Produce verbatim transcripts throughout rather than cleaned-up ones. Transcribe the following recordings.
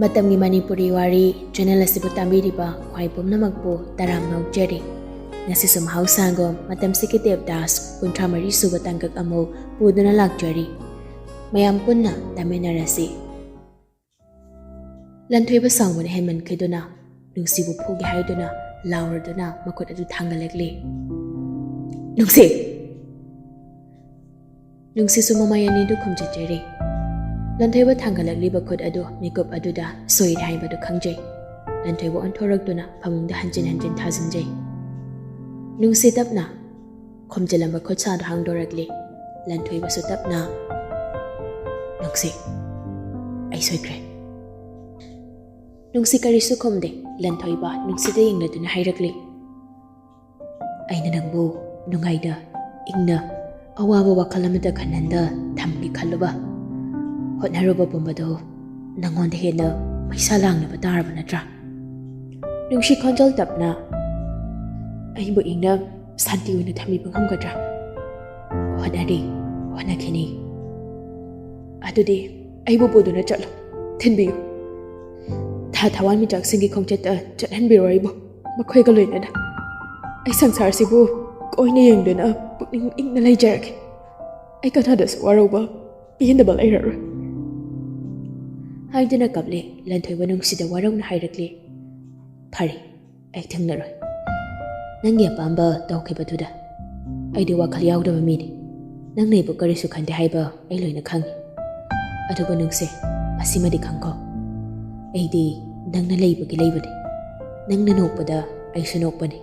ꯃꯇꯝꯒꯤ ꯃꯅꯤꯄꯨꯔꯤ ꯋꯥꯔꯤ ꯆꯦꯅꯦꯜ ꯑꯁꯤꯕꯨ ꯇꯥꯕꯤꯔꯤꯕ ꯈ꯭ꯋꯥꯏ ꯄꯨꯝꯅꯃꯛꯄꯨ ꯇꯔꯥꯝꯅ ꯑꯣꯛꯆꯔꯤ꯫ ꯉꯁꯤꯁꯨ ꯃꯍꯧꯁꯥꯒꯨꯝ ꯃꯇꯝꯁꯤꯒꯤ ꯗꯦꯕꯗꯥꯁ ꯀꯨꯟꯊ꯭ꯔꯥ ꯃꯔꯤ ꯁꯨꯕ ꯇꯥꯡꯀꯛ ꯑꯃꯨꯛ ꯄꯨꯗꯨꯅ ꯂꯥꯛꯆꯔꯤ꯫ ꯃꯌꯥꯝ ꯄꯨꯟꯅ ꯇꯥꯃꯤꯟꯅꯔꯁꯤ꯫ ꯂꯟꯊꯣꯏꯕ ꯁꯥꯎꯕꯅ ꯍꯦꯟꯃꯟꯈꯤꯗꯨꯅ ꯅꯨꯡꯁꯤꯕꯨ ꯐꯨꯒꯦ ꯍꯥꯏꯗꯨꯅ ꯂꯥꯎꯔꯗꯨꯅ ꯃꯈꯨꯠ ꯑꯗꯨ ꯊꯥꯡꯒꯠꯂꯛꯂꯤ꯫ "ꯅꯨꯡꯁꯤ!" ꯅꯨꯡꯁꯤꯁꯨ ꯃꯃꯥꯏ ꯑꯅꯤꯗꯨ ꯈꯨꯝꯖꯤꯟꯖꯔꯤ꯫ ꯂꯟꯊꯣꯏꯕ ꯊꯥꯡꯒꯠꯂꯛꯂꯤꯕ ꯈꯨꯠ ꯑꯗꯨ ꯃꯤꯀꯨꯞ ꯑꯗꯨꯗ ꯁꯣꯏꯔꯦ ꯍꯥꯏꯕꯗꯨ ꯈꯪꯖꯩ꯫ ꯂꯟꯊꯣꯏꯕ ꯑꯣꯟꯊꯣꯔꯛꯇꯨꯅ ꯐꯃꯨꯡꯗ ꯍꯟꯖꯤꯟ ꯍꯟꯖꯤꯟ ꯊꯥꯖꯤꯟꯖꯩ꯫ ꯅꯨꯡꯁꯤ ꯇꯞꯅ ꯈꯣꯝꯖꯤꯜꯂꯝꯕ ꯈꯨꯠꯁꯥꯗꯨ ꯍꯥꯡꯗꯣꯔꯛꯂꯤ꯫ ꯂꯟꯊꯣꯏꯕꯁꯨ ꯇꯞꯅ, "ꯅꯨꯡꯁꯤ, ꯑꯩ ꯁꯣꯏꯈ꯭ꯔꯦ꯫" ꯅꯨꯡꯁꯤ ꯀꯔꯤꯁꯨ ꯈꯨꯝꯗꯦ꯫ ꯂꯟꯊꯣꯏꯕ ꯅꯨꯡꯁꯤꯗ ꯌꯦꯡꯂꯗꯨꯅ ꯍꯥꯏꯔꯛꯂꯤ, "ꯑꯩꯅ ꯅꯪꯕꯨ ꯅꯨꯡꯉꯥꯏꯅ, ꯏꯪꯅ, ꯑꯋꯥꯕ ꯋꯥꯈꯜ ꯑꯃꯇ ꯈꯟꯍꯟꯗ ꯊꯝꯒꯦ ꯈꯜꯂꯨꯕ, ꯍꯣꯠꯅꯔꯨꯕ ꯄꯨꯝꯕꯗꯨ ꯅꯪꯉꯣꯟꯗ ꯍꯦꯟꯅ ꯃꯩꯁꯥ ꯂꯥꯡꯅꯕ ꯇꯥꯔꯕ ꯅꯠꯇ꯭ꯔꯥ?" ꯅꯨꯡꯁꯤ ꯈꯣꯟꯖꯦꯜ ꯇꯞꯅ, "ꯑꯩꯕꯨ ꯏꯪꯅ ꯁꯥꯟꯇꯤ ꯑꯣꯏꯅ ꯊꯝꯕꯤꯕ ꯉꯝꯒꯗ꯭ꯔꯥ?" "ꯍꯣꯠꯅꯔꯤ, ꯍꯣꯠꯅꯈꯤꯅꯤ꯫" "ꯑꯗꯨꯗꯤ ꯑꯩꯕꯨ ꯄꯨꯗꯨꯅ ꯆꯠꯂꯣ, ꯊꯤꯟꯕꯤꯌꯨ꯫ ꯊꯥ ꯊꯋꯥꯟꯃꯤꯆꯥꯛꯁꯤꯡꯒꯤ ꯈꯣꯡꯆꯠꯇ ꯆꯠꯍꯟꯕꯤꯔꯣ ꯑꯩꯕꯨ, ꯃꯈꯣꯏꯒ ꯂꯣꯏꯅꯅ꯫ ꯑꯩ ꯁꯪꯁꯥꯔꯁꯤꯕꯨ ꯀꯣꯏꯅ ꯌꯦꯡꯗꯨꯅ ꯄꯨꯛꯅꯤꯡ ꯏꯪꯅ ꯂꯩꯖꯔꯒꯦ꯫ ꯑꯩ ꯀꯅꯥꯗꯁꯨ ꯋꯥꯔꯧꯕ, ꯄꯦꯟꯗꯕ ꯂꯩꯔꯔꯣꯏ꯫" ꯍꯥꯏꯗꯨꯅ ꯀꯞꯂꯦ꯫ ꯂꯟꯊꯣꯏꯕ ꯅꯨꯡꯁꯤꯗ ꯋꯥꯔꯧꯅ ꯍꯥꯏꯔꯛꯂꯦ, "ꯐꯔꯦ, ꯑꯩ ꯊꯦꯡꯅꯔꯣꯏ꯫ ꯅꯪꯒꯤ ꯑꯄꯥꯝꯕ ꯇꯧꯈꯤꯕꯗꯨꯗ ꯑꯩꯗꯤ ꯋꯥꯈꯜ ꯌꯥꯎꯗꯕ ꯃꯤꯅꯤ꯫ ꯅꯪꯅ ꯑꯩꯕꯨ ꯀꯔꯤꯁꯨ ꯈꯟꯗꯦ ꯍꯥꯏꯕ ꯑꯩ ꯂꯣꯏꯅ ꯈꯪꯉꯤ꯫ ꯑꯗꯨꯒ ꯅꯨꯡꯁꯤ, ꯑꯁꯤꯃꯗꯤ ꯈꯪꯈꯣ, ꯑꯩꯗꯤ ꯅꯪꯅ ꯂꯩꯕꯒꯤ ꯂꯩꯕꯅꯤ꯫ ꯅꯪꯅ ꯅꯣꯛꯄꯗ ꯑꯩꯁꯨ ꯅꯣꯛꯄꯅꯤ꯫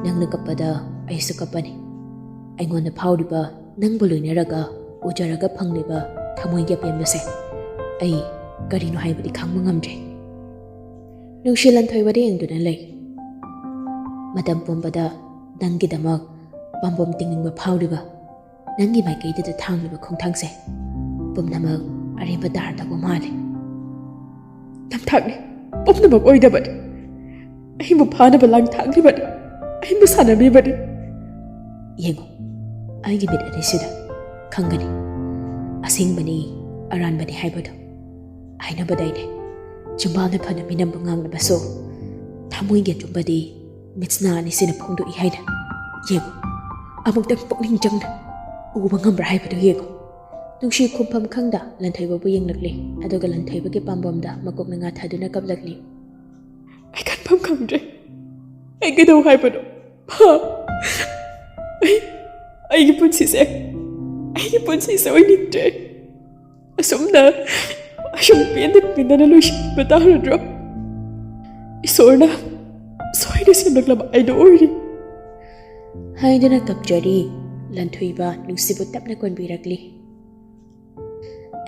ꯅꯪꯅ ꯀꯞꯄꯗ ꯑꯩꯁꯨ ꯀꯞꯄꯅꯤ꯫ ꯑꯩꯉꯣꯟꯗ ꯐꯥꯎꯔꯤꯕ, ꯅꯪꯕꯨ ꯂꯣꯏꯅꯔꯒ ꯎꯖꯔꯒ ꯐꯪꯂꯤꯕ ꯊꯃꯣꯏꯒꯤ ꯑꯄꯦꯟꯕꯁꯦ ꯑꯩ ꯀꯔꯤꯅꯣ ꯍꯥꯏꯕꯗꯤ ꯈꯪꯕ ꯉꯝꯗ꯭ꯔꯦ꯫" ꯅꯨꯡꯁꯤ ꯂꯟꯊꯣꯏꯕꯗ ꯌꯦꯡꯗꯨꯅ ꯂꯩ꯫ ꯃꯇꯝ ꯄꯨꯝꯕꯗ ꯅꯪꯒꯤꯗꯃꯛ ꯄꯥꯝꯕꯣꯝ ꯇꯤꯡꯅꯤꯡꯕ ꯐꯥꯎꯔꯤꯕ, ꯅꯪꯒꯤ ꯃꯥꯏꯀꯩꯗꯨꯗ ꯊꯥꯡꯂꯤꯕ ꯈꯣꯡꯊꯥꯡꯁꯦ ꯄꯨꯝꯅꯃꯛ ꯑꯔꯦꯝꯕ ꯇꯥꯔꯗꯧꯕ ꯃꯥꯜꯂꯦ꯫ "ꯅꯝꯊꯥꯛꯅꯤ, ꯄꯨꯝꯅꯃꯛ ꯑꯣꯏꯗꯕꯅꯤ꯫ ꯑꯩꯕꯨ ꯐꯥꯅꯕ ꯂꯥꯡꯊꯥꯛꯂꯤꯕꯅꯤ, ꯑꯩꯕꯨ ꯁꯥꯟꯅꯕꯤꯕꯅꯤ꯫" ꯌꯦꯡꯉꯨ, ꯑꯩꯒꯤ ꯃꯤꯠ ꯑꯅꯤꯁꯤꯗ ꯈꯪꯒꯅꯤ, ꯑꯁꯦꯡꯕꯅꯤ ꯑꯔꯥꯟꯕꯅꯤ ꯍꯥꯏꯕꯗꯨ꯫ ꯍꯥꯏꯅꯕꯗꯩꯅꯦ, ꯆꯤꯝꯕꯥꯜꯅ ꯐꯅ ꯃꯤꯅꯝꯕ ꯉꯥꯡꯂꯕꯁꯨ ꯊꯃꯣꯏꯒꯤ ꯑꯆꯨꯝꯕꯗꯤ ꯃꯤꯠꯁꯅꯥ ꯑꯅꯤꯁꯤꯅ ꯐꯣꯡꯗꯣꯛꯏ ꯍꯥꯏꯅ ꯌꯦꯡꯉꯨ꯫ ꯑꯃꯨꯛꯇꯪ ꯄꯨꯛꯅꯤꯡ ꯆꯪꯅ ꯎꯕ ꯉꯝꯕ꯭ꯔꯥ ꯍꯥꯏꯕꯗꯨ ꯌꯦꯡꯉꯨ꯫ ꯅꯨꯡꯁꯤ ꯈꯨꯝꯐꯝ ꯈꯪꯗ ꯂꯟꯊꯣꯏꯕꯕꯨ ꯌꯦꯡꯂꯛꯂꯤ, ꯑꯗꯨꯒ ꯂꯟꯊꯣꯏꯕꯒꯤ ꯄꯥꯝꯕꯣꯝꯗ ꯃꯀꯣꯛꯅ ꯉꯥ ꯊꯥꯗꯨꯅ ꯀꯞꯂꯛꯂꯤ꯫ ꯑꯩ ꯈꯟꯐꯝ ꯈꯪꯗ꯭ꯔꯦ꯫ ꯑꯩ ꯀꯩꯗꯧ ꯍꯥꯏꯕꯅꯣ? ꯍꯥ? ꯑꯩ, ꯑꯩꯒꯤ ꯄꯨꯟꯁꯤꯁꯦ, ꯑꯩꯒꯤ ꯄꯨꯟꯁꯤꯁꯦ ꯑꯣꯏꯅꯤꯡꯗ꯭ꯔꯦ꯫ ꯑꯁꯨꯝꯅ, ꯑꯁꯨꯝ ꯄꯦꯟꯗ ꯄꯦꯟꯗꯅ ꯂꯣꯏꯁꯤꯟꯕ ꯇꯥꯔꯗ꯭ꯔꯣ? ꯏꯁꯣꯔꯅ ꯁꯣꯏꯅ ꯁꯦꯝꯂꯛꯂꯕ ꯑꯩꯗꯣ ꯑꯣꯏꯔꯦ꯫ ꯍꯥꯏꯗꯨꯅ ꯀꯞꯆꯔꯤ꯫ ꯂꯟꯊꯣꯏꯕ ꯅꯨꯡꯁꯤꯕꯨ ꯇꯞꯅ ꯀꯣꯟꯕꯤꯔꯛꯂꯤ꯫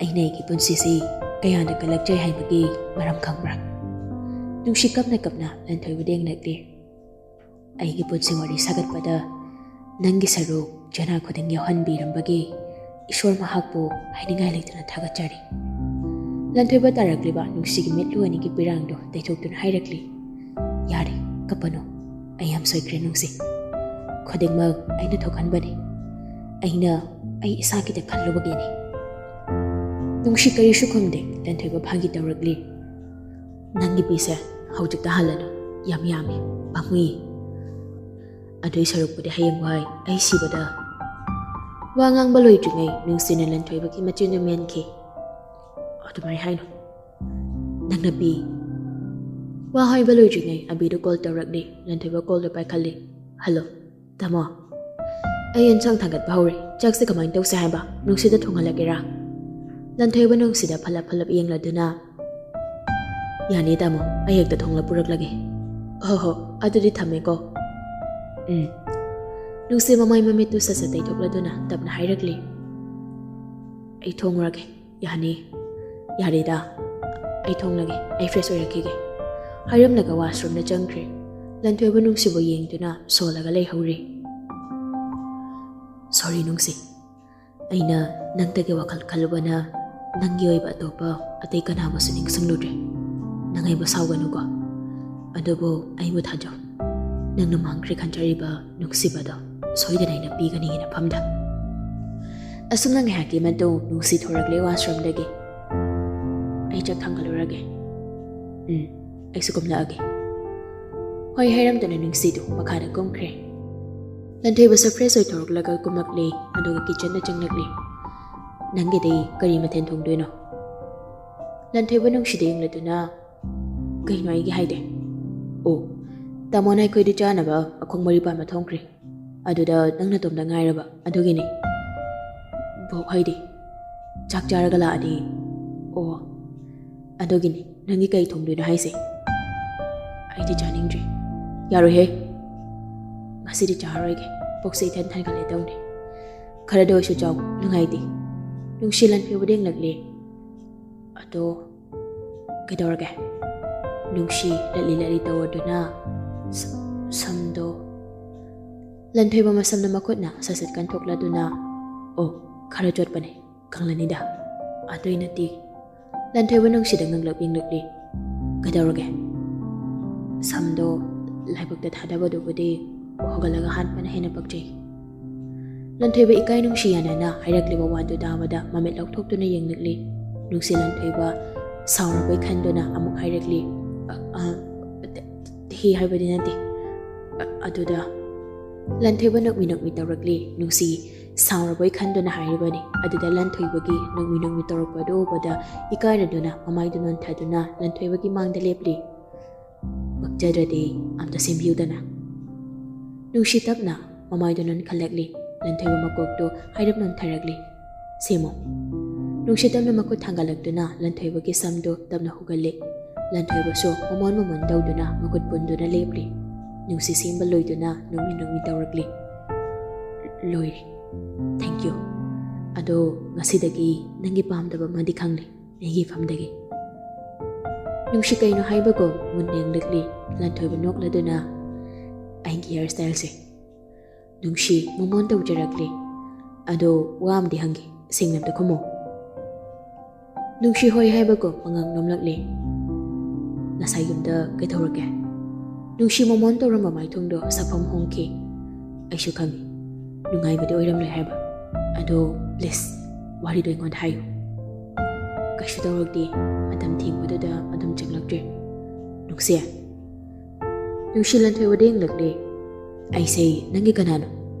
ꯑꯩꯅ ꯑꯩꯒꯤ ꯄꯨꯟꯁꯤꯁꯤ ꯀꯌꯥꯅ ꯀꯜꯂꯛꯆꯩ ꯍꯥꯏꯕꯒꯤ ꯃꯔꯝ ꯈꯪꯕ꯭ꯔꯥ? ꯅꯨꯡꯁꯤ ꯀꯞꯅ ꯀꯞꯅ ꯂꯟꯊꯣꯏꯕꯗ ꯌꯦꯡꯂꯛꯂꯤ꯫ ꯑꯩꯒꯤ ꯄꯨꯟꯁꯤ ꯋꯥꯔꯤ ꯁꯥꯒꯠꯄꯗ ꯅꯪꯒꯤ ꯁꯔꯨꯛ ꯆꯦꯅꯥ ꯈꯨꯗꯤꯡ ꯌꯥꯎꯍꯟꯕꯤꯔꯝꯕꯒꯤ ꯏꯁꯣꯔ ꯃꯍꯥꯛꯄꯨ ꯍꯥꯏꯅꯤꯡꯉꯥꯏ ꯂꯩꯇꯅ ꯊꯥꯒꯠꯆꯔꯤ꯫ ꯂꯟꯊꯣꯏꯕ ꯇꯥꯔꯛꯂꯤꯕ ꯅꯨꯡꯁꯤꯒꯤ ꯃꯤꯠꯂꯨ ꯑꯅꯤꯒꯤ ꯄꯤꯔꯥꯡꯗꯨ ꯇꯩꯊꯣꯛꯇꯨꯅ ꯍꯥꯏꯔꯛꯂꯤ꯫ ꯌꯥꯔꯦ, ꯀꯞꯄꯅꯨ꯫ ꯑꯩ ꯌꯥꯝ ꯁꯣꯏꯈ꯭ꯔꯦ ꯅꯨꯡꯁꯤ꯫ ꯈꯨꯗꯤꯡꯃꯛ ꯑꯩꯅ ꯊꯣꯛꯍꯟꯕꯅꯤ꯫ ꯑꯩꯅ ꯑꯩ ꯏꯁꯥꯒꯤꯗ ꯈꯜꯂꯨꯕꯒꯤꯅꯤ꯫ ꯅꯨꯡꯁꯤ ꯀꯔꯤꯁꯨ ꯈꯨꯝꯗꯦ꯫ ꯂꯟꯊꯣꯏꯕ ꯐꯥꯒꯤ ꯇꯧꯔꯛꯂꯤ꯫ ꯅꯪꯒꯤ ꯄꯤꯁꯦ ꯍꯧꯖꯤꯛꯇ ꯍꯜꯂꯅꯨ꯫ ꯌꯥꯝ ꯌꯥꯝꯃꯤ꯫ ꯄꯥꯝꯃꯨꯏ꯫ ꯑꯗꯨꯏ ꯁꯔꯨꯛꯄꯨꯗꯤ ꯍꯌꯦꯡꯋꯥꯏ ꯑꯩ ꯁꯤꯕꯗ꯫ ꯋꯥ ꯉꯥꯡꯕ ꯂꯣꯏꯗ꯭ꯔꯤꯉꯩ ꯅꯨꯡꯁꯤꯅ ꯂꯟꯊꯣꯏꯕꯒꯤ ꯃꯆꯤꯟꯗꯨ ꯃꯦꯟꯈꯤ꯫ ꯑꯗꯨꯃꯥꯏ ꯍꯥꯏꯅꯨ꯫ ꯅꯪꯅ ꯄꯤ꯫ ꯋꯥ ꯍꯥꯏꯕ ꯂꯣꯏꯗ꯭ꯔꯤꯉꯩ ꯑꯕꯤꯗꯨ ꯀꯣꯜ ꯇꯧꯔꯛꯂꯤ꯫ ꯂꯟꯊꯣꯏꯕ ꯀꯣꯜꯗꯨ ꯄꯥꯏꯈꯠꯂꯤ꯫ ꯍꯜꯂꯣ꯫ ꯇꯥꯃꯣ꯫ ꯑꯩ ꯌꯦꯟꯁꯥꯡ ꯊꯥꯡꯒꯠꯄ ꯍꯧꯔꯦ꯫ ꯆꯥꯛꯁꯦ ꯀꯃꯥꯏꯅ ꯇꯧꯁꯦ ꯍꯥꯏꯕ? ꯅꯨꯡꯁꯤꯗ ꯊꯣꯡꯍꯜꯂꯒꯦꯔꯥ? ꯂꯟꯊꯣꯏꯕ ꯅꯨꯡꯁꯤꯗ ꯐꯠꯂꯞ ꯐꯠꯂꯞ ꯌꯦꯡꯂꯗꯨꯅ, ꯌꯥꯅꯤ ꯇꯥꯃꯣ, ꯑꯩ ꯍꯦꯛꯇ ꯊꯣꯡꯂ ꯄꯨꯔꯛꯂꯒꯦ꯫ ꯍꯣ ꯍꯣ, ꯑꯗꯨꯗꯤ ꯊꯝꯃꯦꯀꯣ꯫ ꯎꯝ꯫ ꯅꯨꯡꯁꯤ ꯃꯃꯥꯏ ꯃꯃꯤꯠꯇꯨ ꯁꯠ ꯁꯠ ꯇꯩꯊꯣꯛꯂꯗꯨꯅ ꯇꯞꯅ ꯍꯥꯏꯔꯛꯂꯤ, ꯑꯩ ꯊꯣꯡꯂꯨꯔꯒꯦ꯫ ꯌꯥꯅꯤ꯫ ꯌꯥꯔꯦꯗ, ꯑꯩ ꯊꯣꯡꯂꯒꯦ, ꯑꯩ ꯐ꯭ꯔꯦꯁ ꯑꯣꯏꯔꯛꯈꯤꯒꯦ꯫ ꯍꯥꯏꯔꯝꯂꯒ ꯋꯥꯁꯔꯨꯝꯗ ꯆꯪꯈ꯭ꯔꯦ꯫ ꯂꯟꯊꯣꯏꯕ ꯅꯨꯡꯁꯤꯕꯨ ꯌꯦꯡꯗꯨꯅ ꯁꯣꯜꯂꯒ ꯂꯩꯍꯧꯔꯤ꯫ ꯁꯣꯔꯤ ꯅꯨꯡꯁꯤ, ꯑꯩꯅ ꯅꯪꯇꯒꯤ ꯋꯥꯈꯜ ꯈꯜꯂꯨꯕꯅ ꯅꯪꯒꯤ ꯑꯣꯏꯕ ꯑꯇꯣꯞꯄ ꯑꯇꯩ ꯀꯅꯥꯕꯨꯁꯨ ꯅꯤꯡꯁꯤꯡꯂꯨꯗ꯭ꯔꯦ꯫ ꯅꯪ ꯑꯩꯕꯨ ꯁꯥꯎꯒꯅꯨꯀꯣ꯫ ꯑꯗꯨꯕꯨ ꯑꯩꯕꯨ ꯊꯥꯖꯧ꯫ ꯅꯪꯅ ꯃꯥꯡꯈ꯭ꯔꯦ ꯈꯟꯖꯔꯤꯕ ꯅꯨꯡꯁꯤꯕꯗꯣ ꯁꯣꯏꯗꯅ ꯑꯩꯅ ꯄꯤꯒꯅꯤ ꯅꯐꯝꯗ꯫ ꯑꯁꯨꯝꯅ ꯉꯥꯏꯍꯥꯛꯀꯤ ꯃꯇꯨꯡ ꯅꯨꯡꯁꯤ ꯊꯣꯔꯛꯂꯦ ꯋꯥꯁꯔꯨꯝꯗꯒꯤ꯫ ꯑꯩ ꯆꯥꯛ ꯊꯥꯡꯒꯠꯂꯨꯔꯒꯦ꯫ "ꯎꯝ, ꯑꯩꯁꯨ ꯀꯨꯝꯂꯛꯑꯒꯦ"꯫ ꯍꯣꯏ ꯍꯥꯏꯔꯝꯗꯨꯅ ꯅꯨꯡꯁꯤꯗꯨ ꯃꯈꯥꯗ ꯀꯨꯝꯈ꯭ꯔꯦ꯫ ꯂꯟꯊꯣꯏꯕꯁꯨ fresh ꯑꯣꯏꯊꯣꯔꯛꯂꯒ ꯀꯨꯝꯂꯛꯂꯦ, ꯑꯗꯨꯒ kitchenꯗ ꯆꯪꯂꯛꯂꯦ꯫ "ꯅꯪꯒꯤꯗꯤ ꯀꯔꯤ ꯃꯊꯦꯜ ꯊꯣꯡꯗꯣꯏꯅꯣ?" ꯂꯟꯊꯣꯏꯕ ꯅꯨꯡꯁꯤꯗ ꯌꯦꯡꯂꯗꯨꯅ, "ꯀꯩꯅꯣ ꯑꯩꯒꯤ ꯍꯥꯏꯗꯤ?" "ꯑꯣ, ꯇꯥꯃꯣꯅ ꯑꯩꯈꯣꯏꯗ ꯆꯥꯅꯕ ꯑꯈꯣꯡ ꯃꯔꯤ ꯄꯥꯟꯕ ꯊꯣꯡꯈ꯭ꯔꯦ, ꯑꯗꯨꯗ ꯅꯪ ꯅꯇꯣꯝꯗ ꯉꯥꯏꯔꯕ ꯑꯗꯨꯒꯤꯅꯤ꯫ ꯕꯣꯛ ꯍꯣꯏꯗꯤ ꯆꯥꯛ ꯆꯥꯔꯒ ꯂꯥꯛꯑꯗꯤ"꯫ "ꯑꯣ, ꯑꯗꯨꯒꯤꯅꯤ꯫ ꯅꯪꯒꯤ ꯀꯩ ꯊꯣꯡꯗꯣꯏꯅꯣ ꯍꯥꯏꯁꯦ?" "ꯑꯩꯗꯤ ꯆꯥꯅꯤꯡꯗ꯭ꯔꯦ"꯫ "ꯌꯥꯔꯣꯏꯍꯦ, ꯉꯁꯤꯗꯤ ꯆꯥꯔꯣꯏꯒꯦ꯫ ꯄꯨꯛꯁꯦ ꯏꯊꯟ ꯊꯟꯒꯠꯂꯦ ꯇꯧꯅꯤ꯫ ꯈꯔꯗ ꯑꯣꯏꯁꯨ ꯆꯥꯎ, ꯅꯨꯡꯉꯥꯏꯇꯦ"꯫ ꯅꯨꯡꯁꯤ ꯂꯟꯊꯣꯏꯕꯗ ꯌꯦꯡꯂꯛꯂꯦ꯫ "ꯑꯗꯣ ꯀꯩꯗꯧꯔꯒꯦ?" ꯅꯨꯡꯁꯤ ꯂꯠꯂꯤ ꯂꯠꯂꯤ ꯇꯧꯔꯗꯨꯅ ꯁ-, ꯁꯝꯗꯣ꯫ ꯂꯟꯊꯣꯏꯕ ꯃꯁꯝꯅ ꯃꯈꯨꯠꯅ ꯁꯠ ꯁꯠ ꯀꯟꯊꯣꯛꯂꯗꯨꯅ, "ꯑꯣ, ꯈꯔ ꯆꯣꯠꯄꯅꯦ, ꯀꯪꯂꯅꯤꯗ"꯫ "ꯑꯗꯨꯏ ꯅꯠꯇꯦ"꯫ ꯂꯟꯊꯣꯏꯕ ꯅꯨꯡꯁꯤꯗ ꯉꯛꯂꯞ ꯌꯦꯡꯂꯛꯂꯤ꯫ "ꯀꯩꯗꯧꯔꯒꯦ?" "ꯁꯝꯗꯣ ꯂꯥꯏꯕꯛꯇ ꯊꯥꯗꯕꯗꯨꯕꯨꯗꯤ ꯍꯧꯒꯠꯂꯒ ꯍꯥꯠꯄꯅ ꯍꯦꯟꯅ ꯄꯛꯆꯩ"꯫ ꯂꯟꯊꯣꯏꯕ ꯏꯀꯥꯏ ꯅꯨꯡꯁꯤ ꯌꯥꯅꯅ ꯍꯥꯏꯔꯛꯂꯤꯕ ꯋꯥꯗꯨ ꯇꯥꯕꯗ ꯃꯃꯤꯠ ꯂꯥꯎꯊꯣꯛꯇꯨꯅ ꯌꯦꯡꯂꯛꯂꯤ꯫ ꯅꯨꯡꯁꯤ ꯂꯟꯊꯣꯏꯕ ꯁꯥꯎꯔꯕꯣꯏ ꯈꯟꯗꯨꯅ ꯑꯃꯨꯛ ꯍꯥꯏꯔꯛꯂꯤ, "ꯑ, ꯑ, ꯊꯤ ꯍꯥꯏꯕꯗꯤ ꯅꯠꯇꯦ"꯫ ꯑ-, ꯑꯗꯨꯗ ꯂꯟꯊꯣꯏꯕ ꯅꯣꯛꯃꯤ ꯅꯣꯛꯃꯤ ꯇꯧꯔꯛꯂꯤ꯫ ꯅꯨꯡꯁꯤ ꯁꯥꯎꯔꯕꯣꯏ ꯈꯟꯗꯨꯅ ꯍꯥꯏꯔꯤꯕꯅꯤ꯫ ꯑꯗꯨꯗ ꯂꯟꯊꯣꯏꯕꯒꯤ ꯅꯣꯛꯃꯤ ꯅꯣꯛꯃꯤ ꯇꯧꯔꯛꯄ ꯑꯗꯨ ꯎꯕꯗ ꯏꯀꯥꯏꯔꯗꯨꯅ ꯃꯃꯥꯏꯗꯨ ꯅꯣꯟꯊꯗꯨꯅ ꯂꯟꯊꯣꯏꯕꯒꯤ ꯃꯥꯡꯗ ꯂꯦꯞꯂꯤ꯫ "ꯄꯛꯆꯗ꯭ꯔꯗꯤ ꯑꯝꯇ ꯁꯦꯝꯕꯤꯌꯨꯗꯅ"꯫ ꯅꯨꯡꯁꯤ ꯇꯞꯅ ꯃꯃꯥꯏꯗꯨ ꯅꯣꯟꯈꯠꯂꯛꯂꯤ꯫ ꯂꯟꯊꯣꯏꯕ ꯃꯀꯣꯛꯇꯨ ꯍꯥꯏꯔꯞ ꯅꯣꯟꯊꯔꯛꯂꯤ꯫ "ꯁꯦꯝꯃꯣ"꯫ ꯅꯨꯡꯁꯤ ꯇꯞꯅ ꯃꯈꯨꯠ ꯊꯥꯡꯒꯠꯂꯛꯇꯨꯅ ꯂꯟꯊꯣꯏꯕꯒꯤ ꯁꯝꯗꯨ ꯇꯞꯅ ꯍꯨꯒꯜꯂꯤ꯫ ꯂꯟꯊꯣꯏꯕꯁꯨ ꯃꯃꯣꯟ ꯃꯃꯣꯟ ꯇꯧꯗꯨꯅ ꯃꯈꯨꯠ ꯄꯨꯟꯗꯨꯅ ꯂꯦꯞꯂꯤ꯫ ꯅꯨꯡꯁꯤ ꯁꯦꯝꯕ ꯂꯣꯏꯗꯨꯅ ꯅꯣꯛꯃꯤ ꯅꯣꯛꯃꯤ ꯇꯧꯔꯛꯂꯤ꯫ "ꯂꯣꯏꯔꯦ꯫ Thank you꯫ ꯑꯗꯣ ꯉꯁꯤꯗꯒꯤ ꯅꯪꯒꯤ ꯄꯥꯝꯗꯕ ꯑꯃꯗꯤ ꯈꯪꯂꯦ ꯑꯩꯒꯤ ꯏꯐꯝꯗꯒꯤ"꯫ ꯅꯨꯡꯁꯤ ꯀꯩꯅꯣ ꯍꯥꯏꯕꯒꯨꯝ ꯃꯨꯟꯅ ꯌꯦꯡꯂꯛꯂꯤ꯫ ꯂꯟꯊꯣꯏꯕ ꯅꯣꯛꯂꯗꯨꯅ, "ꯑꯩꯒꯤ hair styleꯁꯦ"꯫ ꯅꯨꯡꯁꯤ ꯃꯃꯣꯟ ꯇꯧꯖꯔꯛꯂꯤ꯫ "ꯑꯗꯣ ꯋꯥ ꯑꯃꯗꯤ ꯍꯪꯒꯦ, ꯁꯦꯡꯅ ꯑꯝꯇ ꯈꯨꯝꯃꯣ"꯫ ꯅꯨꯡꯁꯤ ꯍꯣꯏ ꯍꯥꯏꯕꯒꯨꯝ ꯃꯉꯛ ꯅꯣꯝꯂꯛꯂꯤ꯫ "ꯉꯁꯥꯏ ꯌꯨꯝꯗ ꯀꯩꯗꯧꯔꯒꯦ?" ꯅꯨꯡꯁꯤ ꯃꯃꯣꯟ ꯇꯧꯔꯝꯕ ꯃꯥꯏꯊꯣꯡꯗꯣ ꯁꯛꯐꯝ ꯍꯣꯡꯈꯤ꯫ "ꯑꯩꯁꯨ ꯈꯪꯉꯤ, ꯅꯨꯡꯉꯥꯏꯕꯗꯤ ꯑꯣꯏꯔꯝꯂꯣꯏ ꯍꯥꯏꯕ꯫ ꯑꯗꯣ please, ꯋꯥꯔꯤꯗꯣ ꯑꯩꯉꯣꯟꯗ ꯍꯥꯏꯌꯨ"꯫ ꯀꯩꯁꯨ ꯇꯧꯔꯛꯇꯦ꯫ ꯃꯇꯝ ꯊꯦꯡꯕꯗꯨꯗ ꯑꯗꯨꯝ ꯆꯪꯂꯛꯇ꯭ꯔꯦ꯫ ꯅꯨꯡꯁꯤ, ꯅꯨꯡꯁꯤ ꯂꯟꯊꯣꯏꯕꯗ ꯌꯦꯡꯂꯛꯂꯦ꯫ ꯑꯩꯁꯦ ꯅꯪꯒꯤ ꯀꯅꯥꯅꯣ?